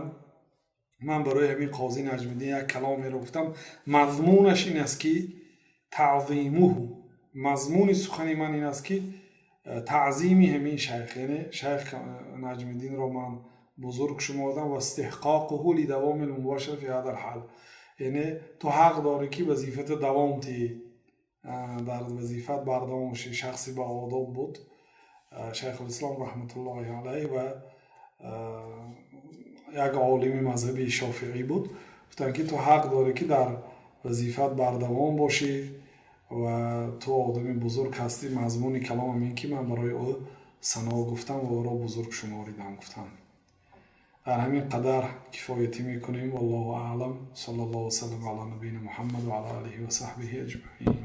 Ман барои ҳамин қозӣ Наҷмиддин як каломеро гуфтам. Мазмунаш ин аст, ки تعظيمه. Мазмуни сухани ман ин аст, ки таъзими ҳамин шайх, яъне шайх Наҷмиддинро ман бузург шумордам. واستحقاقه لدوام المباشرة في هذا الحال. Яъне ту ҳақ дорӣ, ки вазифата давом диҳӣ, дар вазифат бардавом бошӣ. Шахси баодоб буд шайхулислом раҳматуллоҳи алайҳ ва як олими мазҳаби шофиӣ буд. Гуфтанд, ки ту ҳақ дорӣ, ки дар вазифат бардавом бошӣ ва ту одами бузург ҳастӣ. Мазмуни каломам ин, ки ман барои ӯ сано гуфтам ва ӯро бузург шуморидам, гуфтам. Дар ҳамин қадар кифоятӣ мекунем. والله أعلم. صلى الله وسلم على نبينا محمد وعلى آله وصحبه أجمعين.